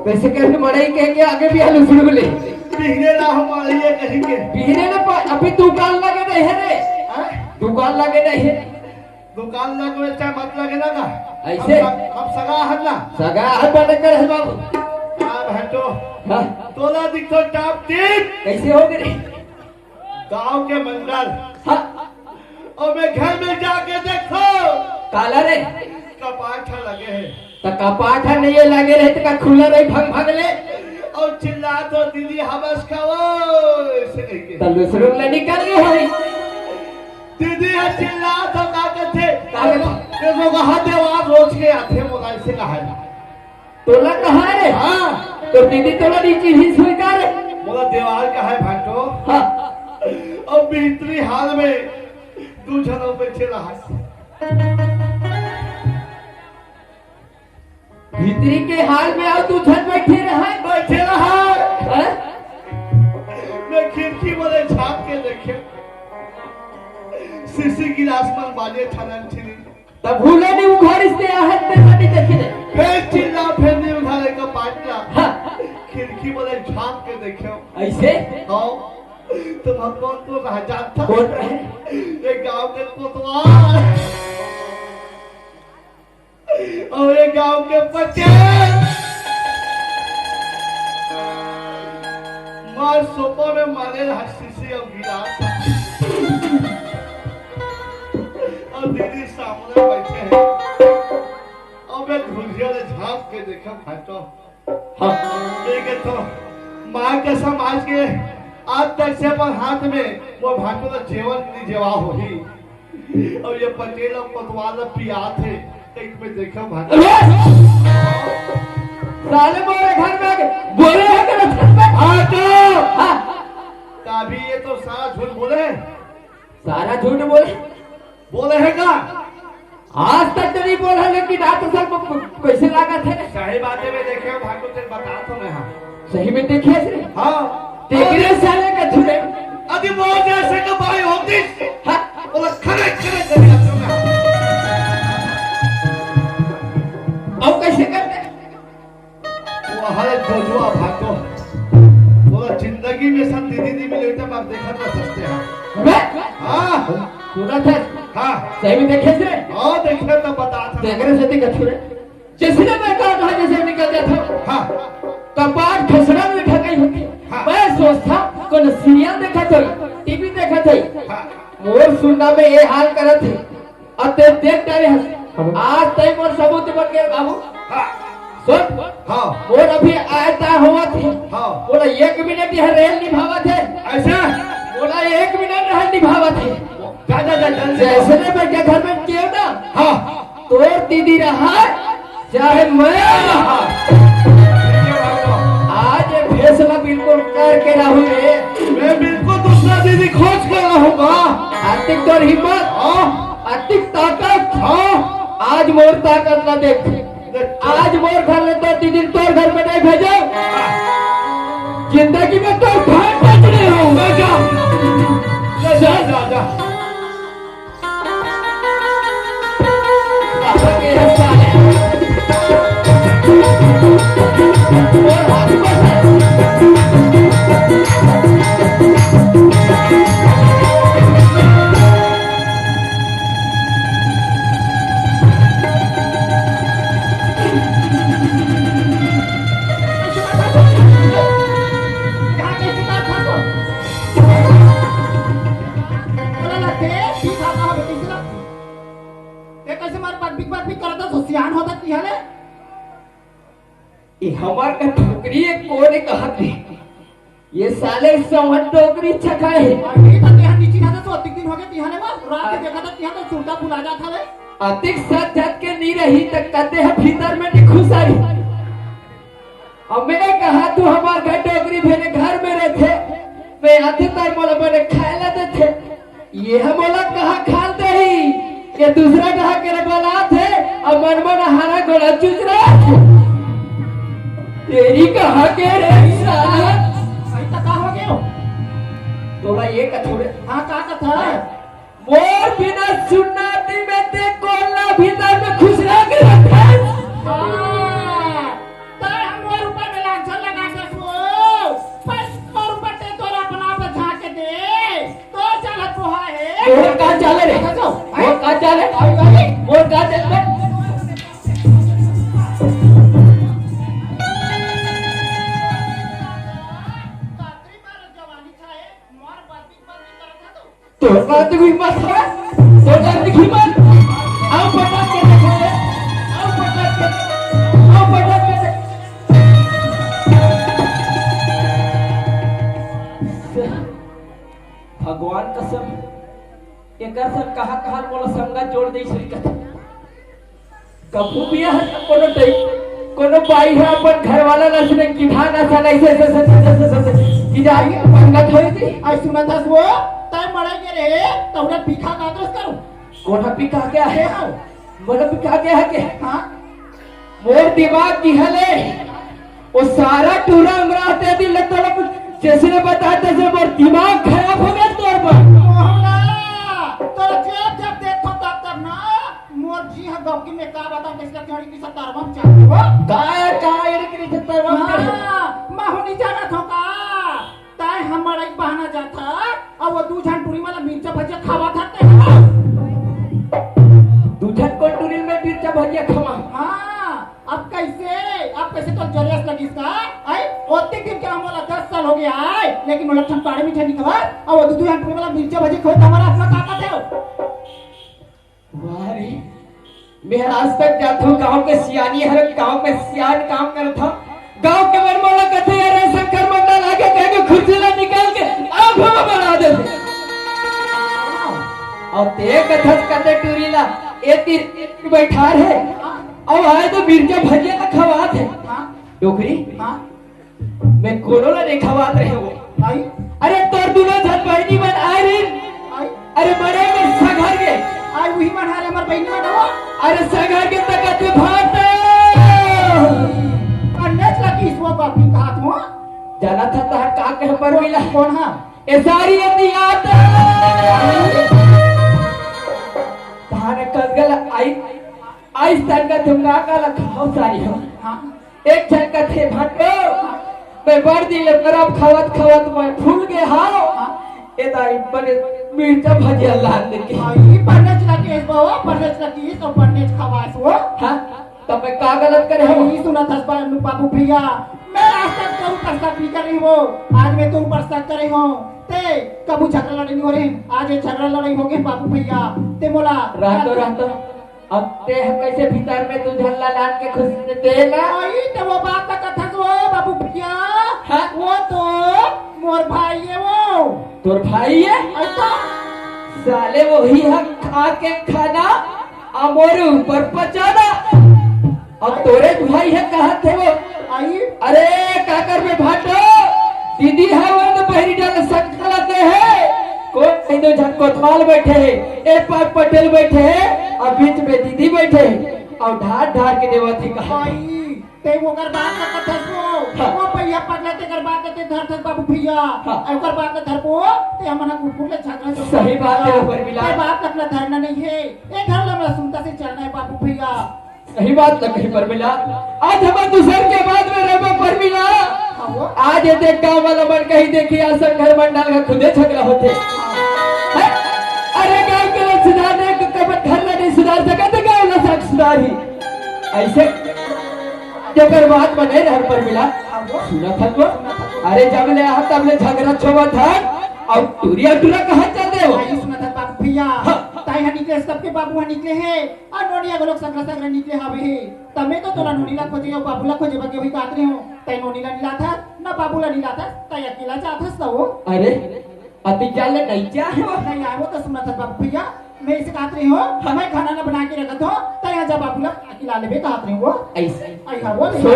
वैसे करके मड़ई कह के आगे भी आलू शुरू ले। बिहने ना हम मड़ई कहीं के। बिहने ना पा-, अभी दुकान लगे नहीं है रे। हाँ? दुकान लगे नहीं है। दुकान लगवे चाहे मत लगे ना, ना। ऐसे? हम स-, हम सगा हन ना। सगा हन बने कर है बाबू। का भाटो? हाँ। तोला दिखतो टाप टीप। कैसे हो गए? गांव के मंडल। हाँ। और मैं घर में जाके देखो। काला रे? कपाट लगे है। त कपाट नहीं लगे रहे त का खुला रही भंग भंग ले? और चिल्ला तो दीदी हवस खाओ, ऐसे कह के। त लुसरुम ले निकल गए होई। दीदी ह चिल्लात हो, का कथे? का कथे? देखो, कहा देवार रोज के आथे मोला, ऐसे कहा है। तोला कहा है? हाँ। तो दीदी तोला नीची ही स्वीकार है। मोला देवार कहा है भाटो। हाँ। और भीतरी हाल में दू झन बैठे रहा है। भीतरी के हाल में अउ दू झन बैठे रहय। बैठे रहय। हैं? मैं खिड़की बले झांक के देखे, शीशी गिलास मन बाजे ठनन ठिनी। तब भूले नहीं उघारिस ते आहत ते सटी देखे ने। फेर चिल्ला, फेर नहीं उघारे का पाटला। हाँ। खिड़की बले झांक के देखे। ऐसे? हाँ। तो भगवान को रह जानता। कौन रहे? ये गांव के कोतवाल। अउ ये गांव के पटेल मार सोपा में मारे रहा शीशी अउ गिलास। दीदी सामने बैठे हैं। अब एक घुघिया ले झांक के देखा भाई तो। हाँ। मैं कहता हूँ, माँ कसम आज के, आज तक से अपन हाथ में वो भाटो का जेवन नहीं जेवा होही। अब ये पटेल और कोतवाल पियात है, एक में देखा भाटो। अरे! साले मोरे घर में आके बोले है कि नहीं? भाटो! हाँ। तभी ये तो सारा झूठ बोले। सारा झूठ बोले? बोले है का? आज तक तो नहीं बोला, लेकिन आज तो सर को कैसे लागत है? सही बात है, मैं देखे हूँ, भाटो तेरे बता तो मैं, हाँ। सही में देखे से? हाँ। देख रहे साले का झूठे। अभी वो जैसे का भाई होती। हाँ। बोला, खड़े, खड़े, खड़े, खड़े। अब कैसे करते? वो हर जोजुआ भाटो। बोला, जिंदगी में सब दीदी नहीं मिले, तो मैं देखा ना सकते हैं। मैं? हाँ। सुना था? हाँ। सही में देखे से? हाँ, देखे तो बता था। देख रहे से, देख रहे। जैसे ना मैं कहा था, जैसे निकल गया था। हाँ। कपाट खसरा में ठकाई होती। हाँ। मैं सोचता, कौन सीरियल देखा था, टीवी देखा था। हाँ। मोर सुनना में ये हाल करत है। अब ते देख डारे हस। हाँ। आज तई मोर सबूत बन गए बाबू। हाँ। सुन। हाँ। मोर अभी आयता हुआ थी। हाँ। बोला, एक मिनट यह रेल निभावत है। ऐसा? बोला, एक मिनट रहल निभावत है। जा, जा, जा, जल्दी। जैसे ने बैठे घर में क्यों ना? हाँ। तोर दीदी रहा, चाहे मैं रहा। आज ये फैसला बिल्कुल करके रहूं रे। मैं बिल्कुल दूसरा दीदी खोज कर रहूंगा। अतिक तोर हिम्मत, हाँ। अतिक ताकत, हाँ। आज मोर ताकत ना देख। आज मोर घर में तोर दीदी तोर घर में नहीं भेजो। जिंदगी में तोर घर में नहीं रहूंगा। जा, जा, जा, जा। ए, कैसे मार बकबिक बकबिक करत हस, सियान होत हस तिहां ले? ए, हमार का ठोकरी है, कोने कहत है? ये साले सवन टोकरी चखाए है। अभी तो तिहां नीचे रहत हस, अतिक दिन हो गए तिहां ले बस, रात के देखा था तिहां तो सुरता भुला जात हवे। अतिक सच जत के नहीं रही त कते है भीतर में नहीं घुसाई। अब मैं कहा तू हमार घर टोकरी भेने घर में रहते, मैं आते तर मोला बने खाए ला देते। ये हम बोला कहाँ खाल दही, ये दूसरा कहाँ के रे बलात है, अब मन मन हारा गोला चुच रहा है। तेरी कहाँ के रे साला? भाई, तो का हो गयो? तोला ये कथुरे। हाँ, का कथा? मोर बिना सुन्नाती में ते कोला भीतर में खुश रह के रखे। हाँ, तै हमर ऊपर में लांछन लगा दे तू। पर तोर ऊपर ते तोर अपना पे झांक के दे। तो चल पोहा है। मोर का चाले रे? अच्छा, तो, मोर का चाले? आई, आई। मोर का चाले? तोर बात भी मत है, तोर बात भी मत। आओ पटक के देख ले, आओ पटक के, आओ पटक के देख। भगवान कसम, एकर संग कहाँ-कहाँ मोला संगत जोड़ देइस रे कथे। कभू भी ह कोनो टाइम, कोनो बाई ह अपन घरवाला ला सुने कि भाना सा ऐसे, ऐसे, ऐसे, ऐसे, ऐसे, कि जाई पंगत होई थी। आज सुनत हस वो, तय मरे के रे, तौरा पीखा कांग्रेस करू। कोठा पीखा के आहे? हाँ। मोला पीखा के आहे के? हाँ। मोर दिमाग की हले, वो सारा टूरा अंगरा आते दिन लगता लोग जैसे ने बताया तैसे मोर दिमाग खराब हो गया तोर पर। मोहना, तोरा जब जब देखो तब तब ना, मोर जी ह गौकी में का बताऊं, कैसे चढ़ी की सत्तारवा में चढ़ गयो। का, का, ये की सत्तारवा में चढ़ गयो? हाँ, मैं हो नहीं जाना था का। ताय हमर एक बहाना जात ह, अउ वो दू झन टूरी मन ला मिर्चा भजिया खवात हते। दू झन कोन टूरी में मिर्चा भजिया खवा? हाँ, अब कैसे, अब कैसे तो जरियस लगिस का? आई, ओते दिन के हमला दस साल हो गया आय, लेकिन मोला ठन पाड़े मिठाई नहीं खवा, अउ वो दू, दू झन टूरी मन ला मिर्चा भजिया खवा, हमारा अपना ताकत है। मैं आज तक जाथों, गांव के सियानी हर गांव में सियान काम करथों। गांव के मन मोला कथे, "अरे शंकर मंडल आगे कह के खुरसी ला निकाल के आप हम बना दे।" अउ ते कथस कथे टूरी ला, ए तीर बैठार हे, अउ आए तो मिर्चा भजिया ला खवात हे। हाँ। डोकरी, हाँ। मैं कोनो ला नइ खवात रहे हों। आई? अरे तोर दूनों झन बहिनी मन आए रिहिन। आई? अरे बड़े में सघर गे। आई उही मन हरे हमर बहिनी मन हो। अरे सघर गे त कथे भात। अन्नेच लगी इसवा बापी कहात हो। जानथस तहन का कहे परमिला? कोन हा? ए सारी अति याद। तहन कलगल आई, आई संगत हम का का ला खाव सारी हो। हाँ। एक झन कथे, "भाटो, मैं बड़ दिन ले परब खावत खावत मैं फूल गे हाव। ए दाई, बने मिर्चा भजिया लान दे के।" हाँ, ई पन्नच ला केस बाबा, पन्नच ला केस अउ पन्नच खवास हो। हाँ, तब मैं का गलत करे हों? ई सुनथस बा-, बाबू भैया, मैं आज तक तोर ऊपर शक नइ करे हों। आज मैं तोर ऊपर शक करे हों। ते कभू झगड़ा लड़ाई नइ हो रहे, आज ये झगड़ा लड़ाई हो गे बाबू भैया। ते मोला रहतो, रहतो। अब ते ह कइसे भीतर में दू झन ला लान के खुशी से दे ना? अई, त वो बात त कथस वो बाबू भैया। हाँ? वो तो मोर भाई हे वो। तोर भाई हे? अई तो। साले वही ह खा के खाना, अउ मोर ऊपर पचाना। अब तोरे भाई हे कहत हे वो। अई। अरे, का करबे भाटो? दीदी हे वो तो बहिरी डाल संकल दे हे। कोन कहि दो झन कोतवाल बइठे हे, ए पार पटेल बइठे हे, अउ बीच में दीदी बइठे हे, अउ ढार ढार के देवत हे कहा। अई, ते ओकर बात ला कथस वो। हाँ। वो भैया पगला तेकर बात ला ते धरथस बाबू भैया। हाँ। अउ ओकर बात ला धरबो, ते हमन ह कुकुर ले झगड़ा सही बात हे, परमिला। ते बात ला अपना धरना नइ हे। ए धर ला हमला सुनता से चलना हे बाबू भैया। सही बात ला कहे परमिला। आज हमन दूसर के बात में रहबो परमिला। हाँ वो। आज ये देख गाँव वाला मन कही देखी, आज शंकर मंडल का खुदे झगड़ा होथे। हैं? अरे गाँव के लोग सुधार नहीं, तो कब घर ला नइ सुधार सकत, गाँव ला साथ सुधारही। अइसे जेकर बात बने रहर परमिला। हाँ वो। सुनथस वो? अरे जब ले आहा तब ले झगड़ा छोवत हन, अउ टूरी अउ टूरा कहाँ चल दे हो? अई सुनथस बाबू भैया। हाँ। ताई ह निकले, सबके बाबू ह निकले हे। अउ नोनी ह घलोक संघरा संघरा निकले हावे हे। त मैं तो तोला नोनी ला खोजे अउ बाबू ला खोजे बर गे होही काहत रेहेंव। तैं नोनी ला नइ लाथस, न बाबू ला नइ लाथस, तैं अकेला जाथस त वो। अरे, अतिक जान ले नइ जाय हे वो। नइ आय वो त सुनथस बाबू भैया, मैं अइसे काहत रेहेंव, हाँ। मैं खाना ला बना के रखत हों, तैं ह जा बाबू ला अकेला लेबे काहत रेहेंव वो। अइसे। अई हा वो रे। सुन,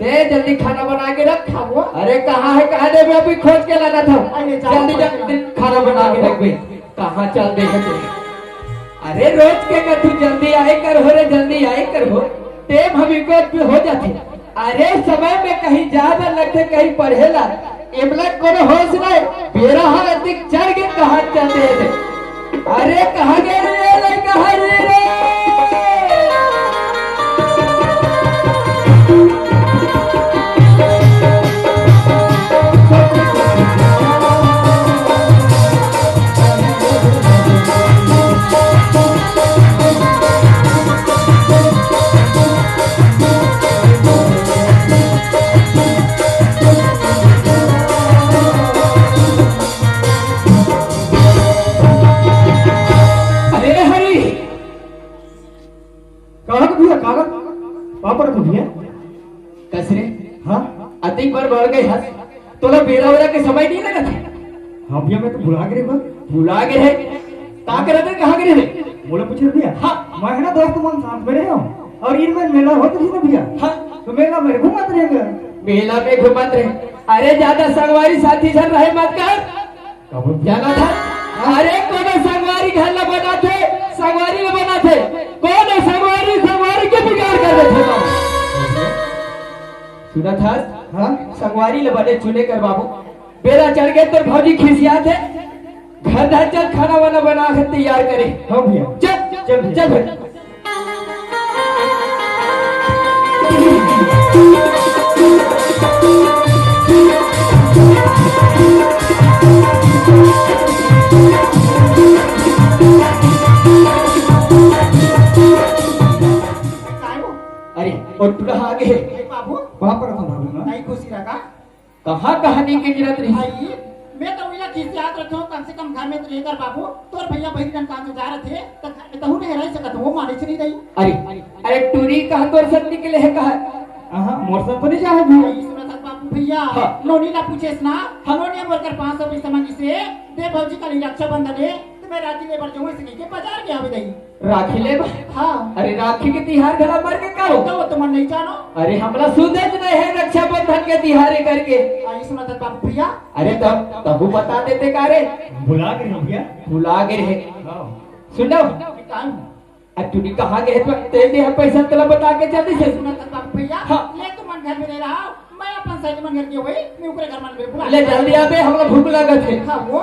तैं जल्दी खाना बना के रख। हाँ वो। अरे, कहाँ हे, कहाँ ले, मैं अभी खोज के लानत हों। अरे, जा, जल्दी खोज के जल्दी ला। खाना बना के रखबे। कहाँ चल दे हे तैं? अरे रोज के कथू जल्दी आए कर हो रे, जल्दी आए कर हो। टेम ह बिकट हो जाथे। अरे समय में कहीं जाए बर लगथे, कहीं पढ़े ला। एमला कोनो होश नइ, बेरा ह अतिक चढ़ के कहाँ चल दे हे। अरे कहाँ गे रे लइका हरी रे? अरे हरी, कागज भैया, कागज। पापड़ तो भैया। कस रे? हाँ? अतिक बर बढ़ गे हस। तोला बेरा वेरा के समय नइ लगत हे? हाँ भैया, मैं तो भुला गे रेहेंव। भुला गे हे? का करत हे, कहाँ गे रेहे? मोला पूछ रहे भैया? हाँ। मैं ह ना दोस्त मन साथ में रहे हूँ और इनमें मेला होत रही ना भैया। हाँ। तो मेला में घूमत रहे। मेला में घूमत रहे। अरे ज्यादा संगवारी साथी झन रहे मत कर। कबूल। जानथस? अरे कोनो संगवारी घर ला बनाथे, संगवारी ला बनाथे, कोनो संगवारी संगवारी के बिगाड़ कर देथे। सुनथस? हाँ? संगवारी ला बने चुने कर बाबू। बेरा चढ़ गे तोर भौजी खिसियाथे। घर ढार चल, खाना वाना बना के तैयार करे। हाँ भैया। चल, चल भैया। चल भैया। काय हो? अरे, ओ टूरा आगे। ए बाबू। बाप रे, बाबू ना। नहीं खुशी रहा। कहाँ कहानी के गिरत रही? आई। मैं तो उइला खिसियात रखे हूँ, कम से कम घर में तो लेकर बाबू, तोर भैया बहिरी डन काम से जा रहे थे, तो घर में तहू नहीं रह सकत हो, वो माने से नहीं रही। अरे, अरे टूरी कहाँ तोर संग निकले है कहा? हाँ, मोर संग तो नहीं जा है जी। सुना था बाबू भैया, हाँ। नोनी ला पूछेस ना, हाँ। नोनी मोर कर पाँच सौ पैसा मांगिस हे, दे भौजी काली रक्षाबंधन हे, तो मैं राखी ले बर जाऊँ, इसे कहिके बाजार गया अभी दही। राखी ले बर? हाँ। अरे राखी के तिहार घला मर के का हो? तो वो तुमन नहीं जानो। अरे हमला सुधे नहीं है रक्षाबंधन के तिहार करके। आई सुना था बाबू भैया। अरे तब तबू बता देते का रे? भुला गे रहे भैया। भुला गे रहे। हाँ। सुनो। काम। अब तू भी कहाँ गए तो तेल दे पैसा तला बता के जल्दी से। सुना था बाबू भैया। हाँ। ले तुमन घर में रह रहा, मैं अपन सहेली मन घर के हुई, मैं ऊपरे घर मन में बुला ले जल्दी आबे, हमला भूख लागत है। हाँ वो।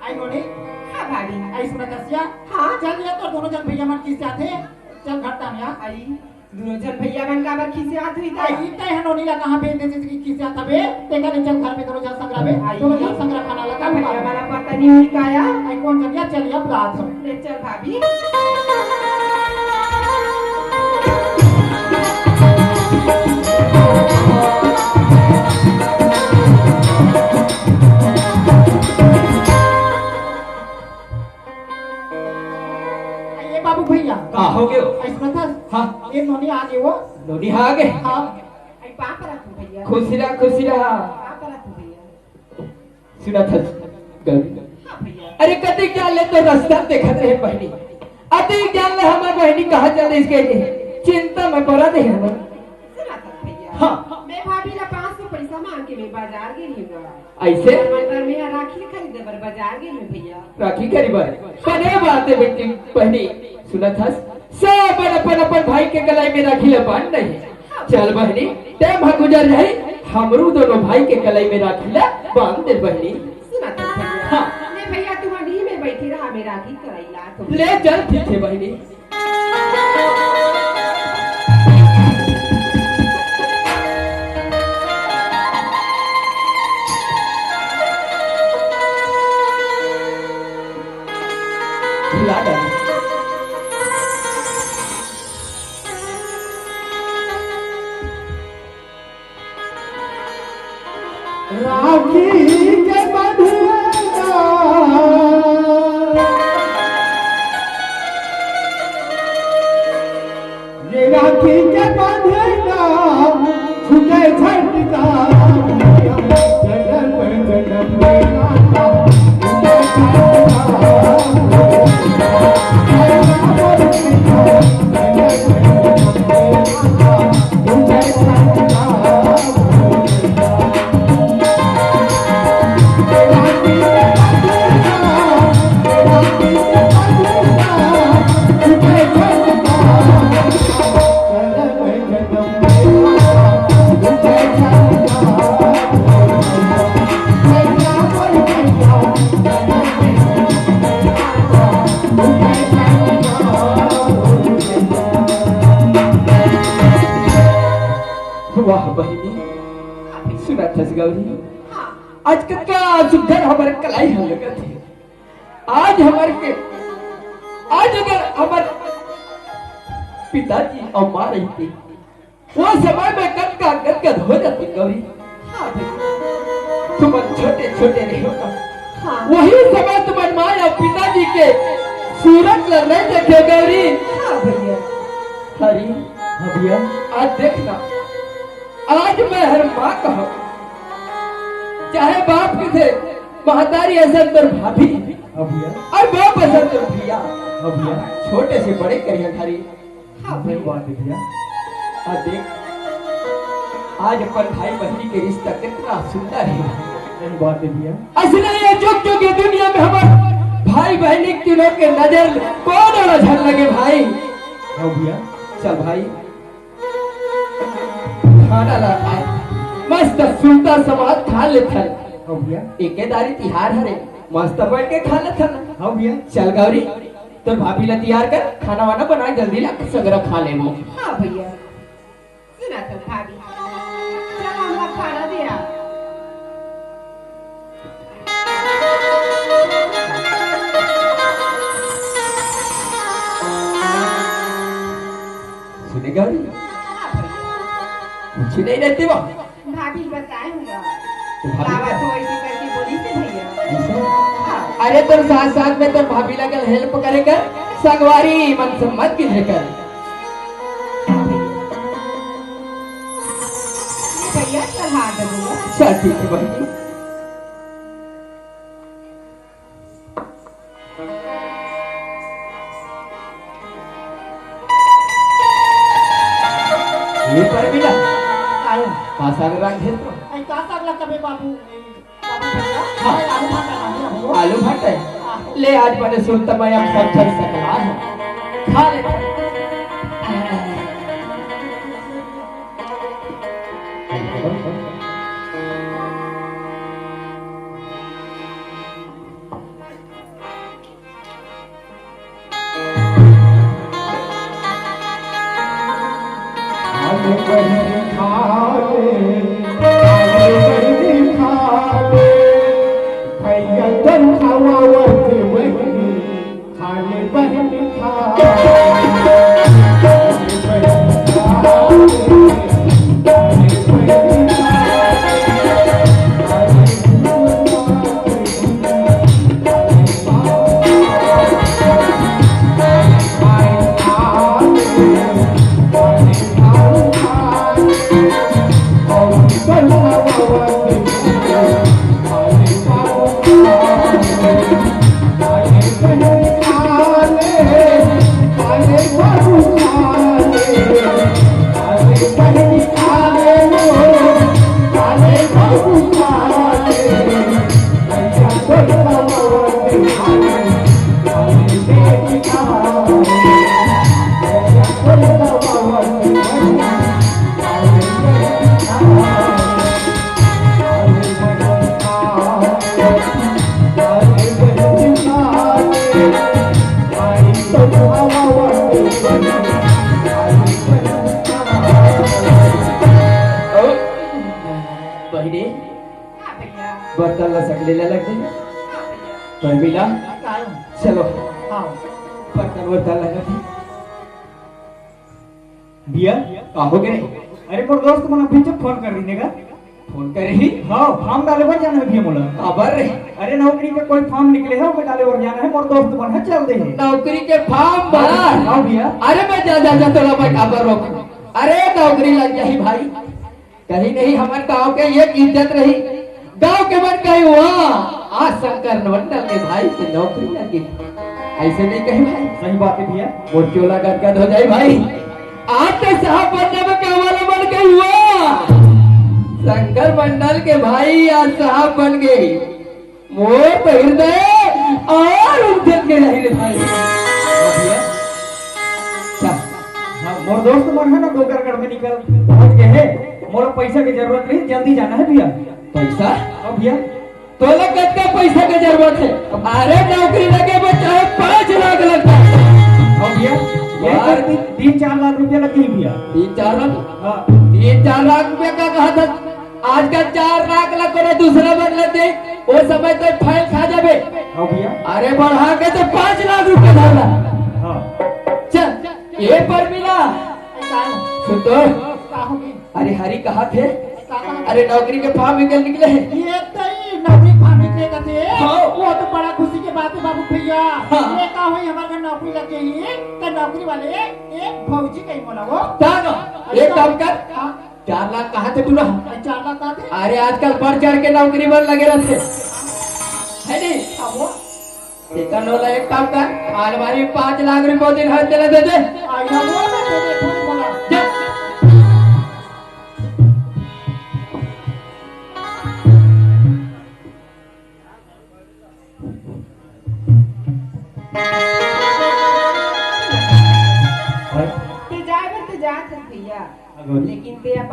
आई नोनी। हाँ भाभी। आई सुना दसिया। हाँ। चल ये तो दोनों जन भैया मन किस जाते। चल घर तानिया। आई दोनों जन भैया मन काबर खिसियात हुई था? आई तय हनो नीला कहाँ भेज दे जिसकी खिसियात हबे। तेका नहीं चल घर में दोनों जन संग्रह में। आई। दोनों जन संग्रह खाना लगा भैया हुआ। वाला पता नहीं हुई काया। आई कौन जन या चल या बुला था। ले चल भाभी। ये बाबू भैया। का हो गयो? ऐसा था। हाँ। ये नोनी आ गए वो। नोनी आ गए? हाँ। आई पाँव परा तू भैया। खुश रहा, खुश रहा। पाँव परा तू भैया। सुना था गौरी। हाँ भैया। अरे कति ज्ञान ले तो रास्ता देखत रहे बहनी। अति ज्ञान ले हमार बहनी कहाँ चल रही इसके के? चिंता में पड़ा नहीं हम। सुना था भैया। हाँ। मैं भाभी ला पाँच सौ पैसा मांग के मैं बाजार गई हूँ। ऐसे? हमार घर में राखी खरीदे बर बाजार गई हूँ भैया। राखी खरीदे बर? बने बात है बेटी, बहनी। सुना था सब अपन अपन भाई के कलाई में राखी ला बांध नहीं। चल बहनी, टाइम ह गुजर जाही, हमरू दोनों भाई के कलाई में राखी ला बांध दे बहनी। सुना तो भैया। हाँ। ले भैया, तू अभी में बैठी रहा, मैं राखी कलाई ला तो। ले चल, ठीक है बहनी। खिला दे। राखी के बंधना, ये राखी के बंधना, छूटे झंडा, जन्म जन्म का। वाह बहिनी, सुना थस गौरी, आज कतका सुघर हमर कलाई ह लगत हे। आज हमर के, आज अगर हमर पिताजी अउ माँ रहिते, वो समय में कतका गदगद हो जाते गौरी। हाँ भैया। तुमन छोटे छोटे रहे हो ना। हाँ। वही समय तुमन माँ या पिताजी के सूरत ल नहीं देखे गौरी। हाँ भैया। हरी। हाँ भैया। आज देखना, आज मैं हर माँ कहूँ, चाहे बाप के थे, महतारी असन तोर भाभी, हाँ भैया। अउ बाप असन तोर भैया। हाँ भैया। छोटे से बड़े करिया हरी। हाँ सही भैया। बात है भैया। आ देख, आज अपन भाई बहिनी के रिश्ता कितना सुंदर है। सही बात है भैया। असली ये जुग जुग ये दुनिया में हमर भाई बहिनी तीनों के नजर कोनो ला झन लगे भाई। हाँ भैया। चल भाई, खाना ला खाए, मस्त सुनता समाज खा लेथन। हाँ भैया। एके दारी तिहार हरे, मस्त बैठ के खा लेथन। हाँ भैया। चल गौरी, तोर भाभी ला तियार कर, खाना वाना बना, जल्दी ला, सगरा खा लेबो। हाँ भैया। सुना तो भाभी, चल हमरा खाना दे आ। सुने गौरी, हाँ भैया। कुछ नहीं रहते वो। भाभी बताए हूँ। तो भाभी बाबा का तो ऐसे करके बोली से भैया। ऐसे? हाँ। अरे तोर साथ साथ में तोर भाभी ला कल हेल्प करे कर, संगवारी मन से मत गिरे कर। भैया चढ़ा दे भैया। चल ठीक है बहनी। ये पर मिला। आयो। का साग रांधे तो? आई का साग लगता बे बाबू? बाबू भैया, हाँ। आई आलू भाटा रांधे हो। आलू भाटा है? हाँ। ले आज बने सुन त मैं हम सब चल सकला है। खा ले। बहिनी, हाँ भैया। बर्तन ला सकले ला लग गई। हाँ भैया। परमिला, का? चलो। हाँ। बर्तन वर्तन लगा दे। भैया। का हो गए? अरे मोर दोस्त मन अभी जब फोन कर रही ने का? फोन करे ही? हाँ, फॉर्म डाले बर जाना है भैया मोला। काबर रे? अरे नौकरी के कोई फॉर्म निकले है, ओमे डाले बर जाना है, मोर दोस्त मन है, चल दे है। नौकरी के फॉर्म भर? हाँ भैया। अरे मैं जा, जा, जा, तोला मैं काबर रोक। अरे नौकरी लग जाही भाई। कहीं नहीं, हमर गांव के एक इज्जत रही, गांव के मन कही, "वाह, आज शंकर मंडल के भाई के नौकरी लगे।" ऐसे नहीं कही भाई। सही बात है भैया। मोर चोला गदगद हो जाए भाई। आज तो साहब बनने में क्या वाला मन कही, "वाह, शंकर मंडल के भाई आज साहब बन गए।" मोर तो हृदय और उद्यत के रही रे भाई। हाँ भैया। अच्छा। हाँ, मोर दोस्त मन है ना, डोंगरगढ़ में निकल पहुंच गए हैं। मोला पैसा की जरूरत नहीं, जल्दी जाना है भैया। पैसा? हाँ भैया। तोला कतका पैसा के जरूरत है? अरे नौकरी लगे में चाहे पाँच लाख लगता है। हाँ भैया। ये यार। तो तीन, तीन चार लाख रुपया लग गई भैया। तीन चार लाख? हाँ। तीन चार लाख रुपया का कहा था? आज का चार लाख ला कोनो दूसरा बर लेते, ओ समय तो फाइल खा जाबे। हाँ भैया। अरे बढ़ा के तो पाँच लाख रुपया धरला। हाँ। चल, ये पर मिला। का? सुन तो। का हो गई? अरे हरी कहा थे? का कहा? अरे नौकरी के फॉर्म निकल निकले हैं। ये तई नौकरी फॉर्म निकले का थे? हाँ। वो तो बड़ा खुशी की बात है बाबू भैया। हाँ। ये का हुई हमारे घर नौकरी लग गई, तो नौकरी वाले एक भौजी कहीं बोला वो। का ना? एक काम कर। हाँ। चार लाख कहाँ थे टूरा? चार लाख कहाँ थे? अरे आजकल बढ़ चढ़ के नौकरी बर लगे रहते। है नहीं? अब वो? तेकर नोला एक काम कर, अलमारी में पाँच लाख रुपये दिन हर चले दे दे। आई ना वो मैं दे दे, थोड़ी बोला। जा।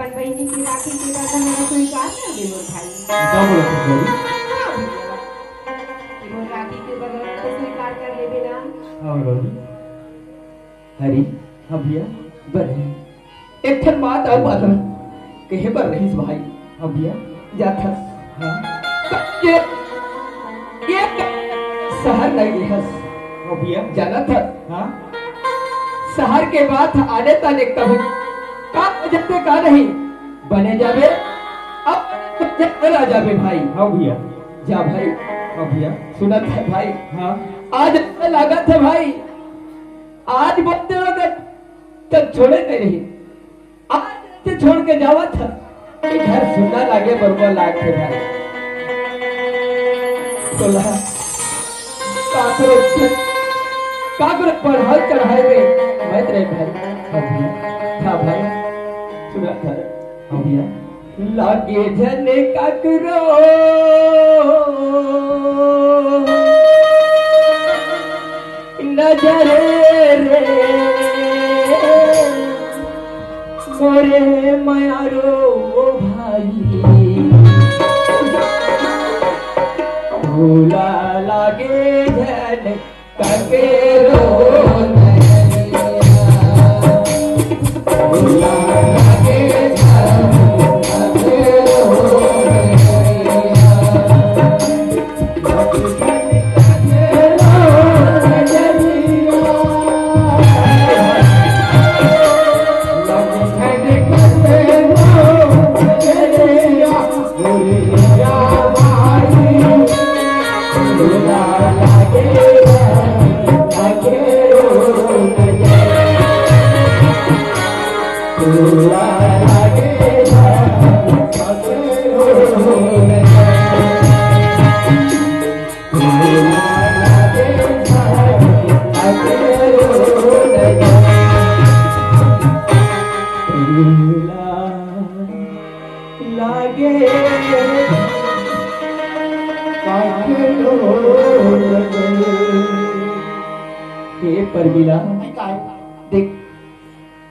बहिनी के राखी के बंधन ला स्वीकार कर दे मोर भाई। का बोलत हस गौरी? हाँ भैया, कि मोर राखी के बंधन ला तो स्वीकार कर लेबे ना। हाँ गौरी। हरी, हाँ भैया, बने। एक ठन बात अउ बात कहे बर रहिस भाई। हाँ भैया। जाथस। हाँ। ये, ये शहर नहीं गे हस। हाँ भैया। जानत हस? हाँ। शहर के बात आने ताने कभी का जते का नहीं बने जाबे, अब चल आ जाबे भाई। हाँ भैया। जा भाई। हाँ भैया। सुनत हस भाई? हाँ। आज ऐसा लागत हे भाई, आज बोलते वक्त तक छोड़े नहीं रही। आज से छोड़ के जावत ह, ये घर सुन्ना लागे, बरुआ लाग के भाई। तोला काकरो, काकरो पढ़ाई चढ़ाई में मत रहे भाई। हाँ भाई, हाँ भाई, सुना था। हाँ भैया। लागे झन काकरो नजर रे, मोरे मयारो भाई। भूला लागे झन काकरो नजरिया। भूला लागे झन काकरो नजरिया। लागे काकरो नजर। हे परमिला, नहीं, का है? देख,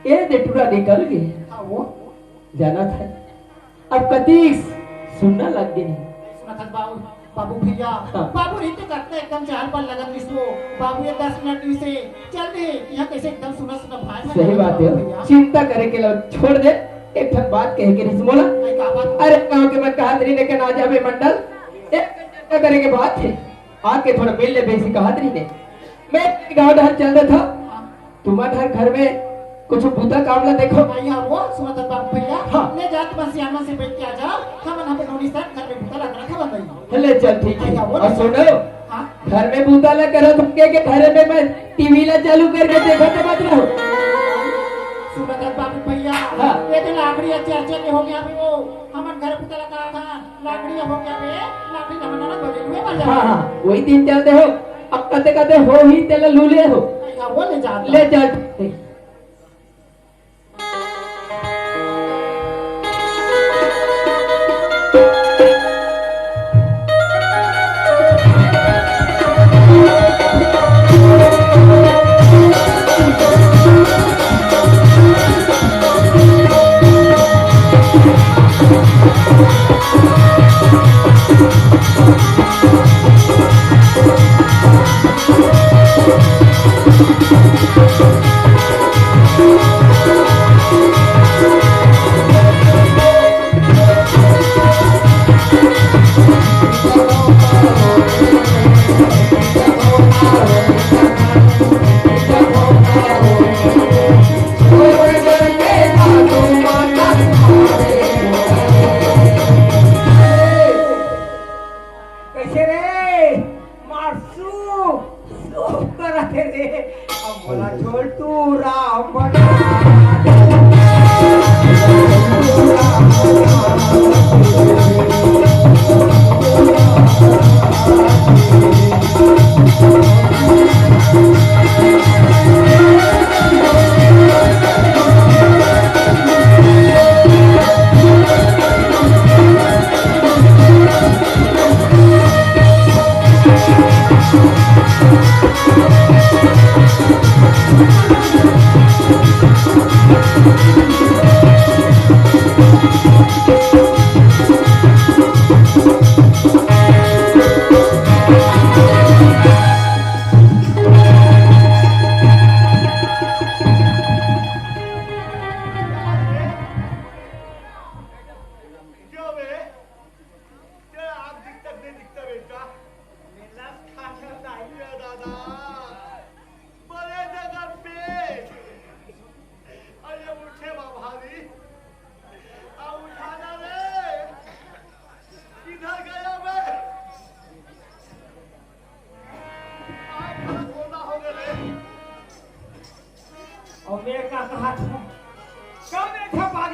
ए दे टूरा निकल गे। हाँ, वो? जानत हस, अब कतिक सुन्ना लग गे। सुनत हस बाबू, बाबू भैया, हाँ। बाबू रहिते कतना एकदम चार पर लगत रहिस वो। बाबू ये दस मिनट रहिसे, चल दे, यहाँ कैसे एकदम सुन्ना सुन्ना भाई। सही बात है, भैया। चिंता करे के ला छोड़ दे। एक ठन बात कहे के रहिस मोला। नहीं, का बात? अरे गाँव के मन कहत रहिन के ना जाबे मंडल, एक ठन चिंता करे के बात हे, आके थोड़ा मिल ले बेसी कहत रहिन। मैं गाँव डहर चल देथव। हाँ। तुमन हर घर में कुछ बूता काम ला देखो। भैया वो सुनत हस बाबू भैया, हाँ। ले जा तुमन सियान मन से बइठ के आ जाव, हमन अपन नोनी साथ घर में बूता ला करत हवन भैया। ले चल ठीक है। भैया वो और सुनो, हाँ। घर में बूता ला करत होगे के घरे में मैं टीवी ला चालू करके देखत मत रहो। सुनत हस बाबू भैया, हाँ। ये तो लाकड़ी अच्छा अच्छा के हो गया अभी वो, हमन घर बूता ला करत हन। लाकड़ी हो गया बे, लाकड़ी जमाना ना बदल हुए बन हाँ, जाए। हाँ, वही दिन चलते हो। अब कते कते हो ही तेला लू ले हो। भैया वो ले जाता। ले जा।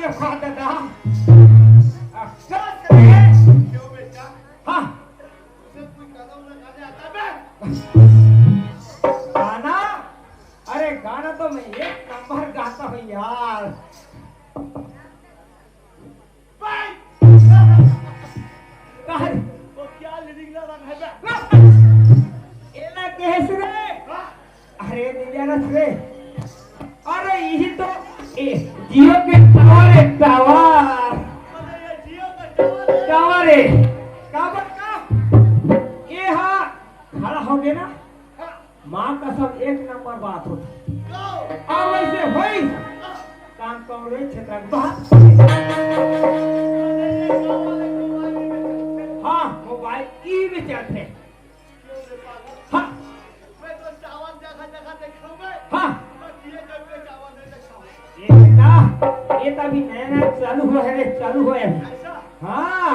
हाँ, दादा। अफसोस है। क्यों बेटा? हाँ। उसे कोई गाना वाना गाने आता है बे? गाना? अरे, गाना तो मैं एक नंबर गाता हूँ यार। बे! कहा रे? वो क्या लिरिक ला रहा है बे? एला कहे सुने? हाँ। अरे, दिव्या रस रे। अरे, यही तो, ए, जियो के टावर है, टावर। अरे, ये जियो का टावर है। टावर है। काबर का? ये हाँ, खड़ा हो गया ना? हाँ। माँ कसम, एक नंबर बात होती। गाओ। और वैसे होई, हाँ। काम कौन रे क्षेत्र में बात? अरे, ये गाओ वाले को मालूम है। हाँ, मोबाइल ई में चलते। हाँ। मैं तो चावल देखा देखा देख लूं मैं। हाँ। बस ये जब मैं चावल नहीं देखा हूँ। ये बेटा, ये तो अभी नया नया चालू हुआ है रे, चालू हुआ है अभी। ऐसा? हाँ।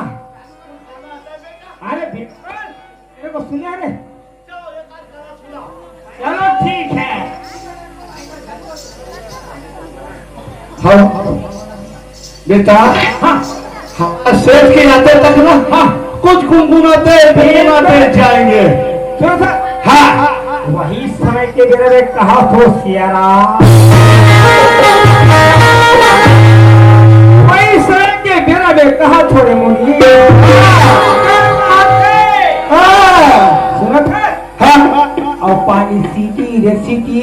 गाना आता है बेटा? अरे बिल्कुल, मेरे को सुना रे। चलो, एक आध गाना सुनाओ। चलो ठीक है। हेलो। बेटा, हाँ। हाँ, सेठ के आते तक ना, हाँ। कुछ गुनगुनाते, गुनगुनाते जाएंगे। सुनो सर। हाँ। वही समय के बेरा में कहा थो सियारा। वही समय के बेरा में कहा थो रे मुनि। हाँ। सुनत है? हाँ। अउ पानी सीटी रे सीटी,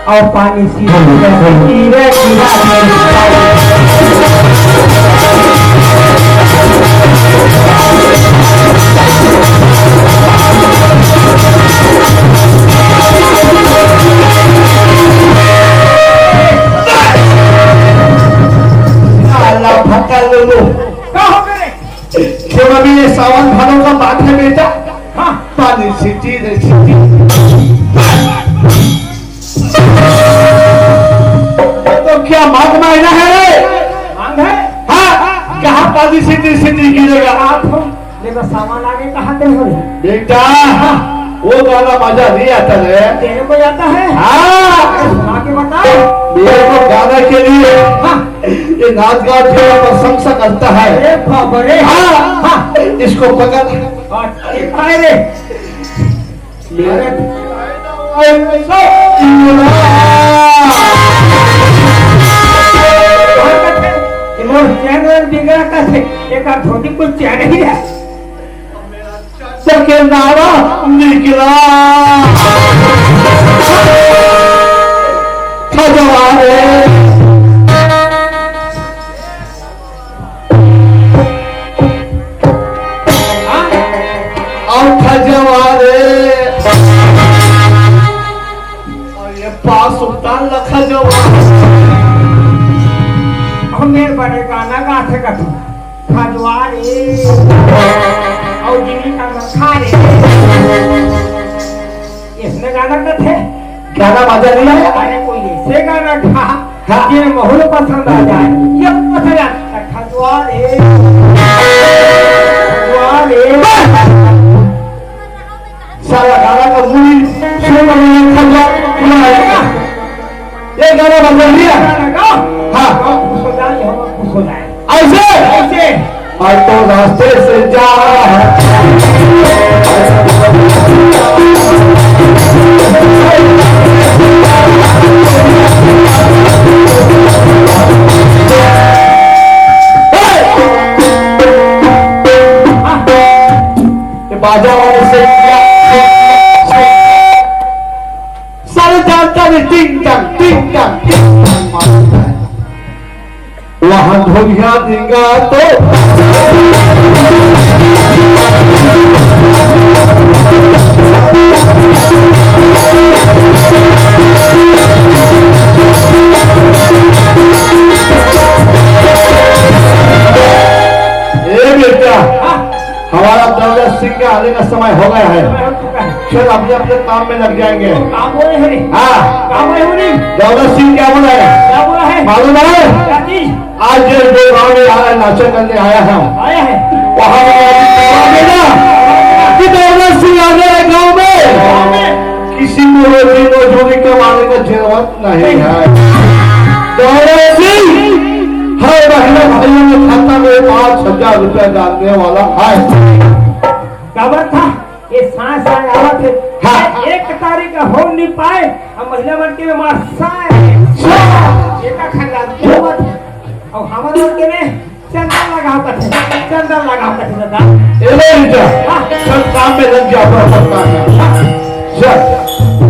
अउ पानी सीटी रे सीटी रे, गिरा रे। साला भक्का लोलो। का हो गए? थोड़ा भी ये सावन भादों का बात है बेटा। हाँ। पानी सीटी रे सीटी। ये तो क्या माघ महीना है रे? माघ है? हाँ, कहाँ पानी सीटी सीटी गिरेगा? आप हम देखो सामान आगे कहाँ थे हो रे? बेटा, हाँ। वो वाला मजा नहीं आता रे। तेरे को आता है? हाँ। सुना के बताओ। मेरे को गाना के लिए हाँ। ये नाच गान की प्रशंसा करता है। अरे बाप रे। हाँ। हाँ। इसको पकड़। हाँ, ये खाए रे। मेरे अरे, सब ये मोर चैन वैन बिगड़ा का थे, एक आध धोती कुछ चैन ही है। सके नारा निकला। खजवा रे। अउ खजवा रे। अउ ये पास उतार ल खजवा। हमें बड़े गाना गाथे कथू। खजवा रे। अउ जिनी का खा रे। इसने गाना गाथे। गाना मजा नहीं आया? अरे कोई ऐसे गाना गा, हाँ। जेन महू ल पसंद आ जाए। ये पसंद आ जाए। खजवा रे। खजवा रे। साला गाना का मूल ही सुन रहे हैं, खजवा पूरा आएगा। ये गाना बजा लिया। गाना गाओ। हाँ। गाओ, खुश हो जाए, हम खुश हो जाए। ऐसे? ऐसे। आज तो रास्ते से जा रहा है। ये बाजा वाले से सारे जानता नहीं, टिंग टंग, टिंग टंग, टिंग टंग मारता है। वहाँ ढोलिया देगा तो ए बेटा, हाँ। हमारा दौलत सिंह का आने का समय हो गया है। समय हो चुका है। चल, अपने अपने काम में लग जाएंगे। काम होए है रे। हाँ। काम होए हो रे। दौलत सिंह क्या बोला है? क्या बोला है? मालूम है? क्या चीज? आज ये जो गाँव में आया, नाचा करने आया है। आया है। वहाँ का आदमी जवाब देना कि दौलत सिंह आ गया है गाँव में। गाँव में। किसी को रोजी मजदूरी कमाने का जरूरत नहीं है। दौलत सिंह ये खाता में पाँच हजार रुपया डालने वाला है। काबर था ये सांस आए आवत है। हाँ। एक तारीख का हो नहीं पाए। अब महिला मन के में मार साए है। सा- एका खंगाल के होवत है। अब हमर मन के में चंदन लगाव कथे, चंदन लगाव कथे दादा। ए रे बेटा, हाँ। सब काम में लग जा, अपना सब काम में। चल।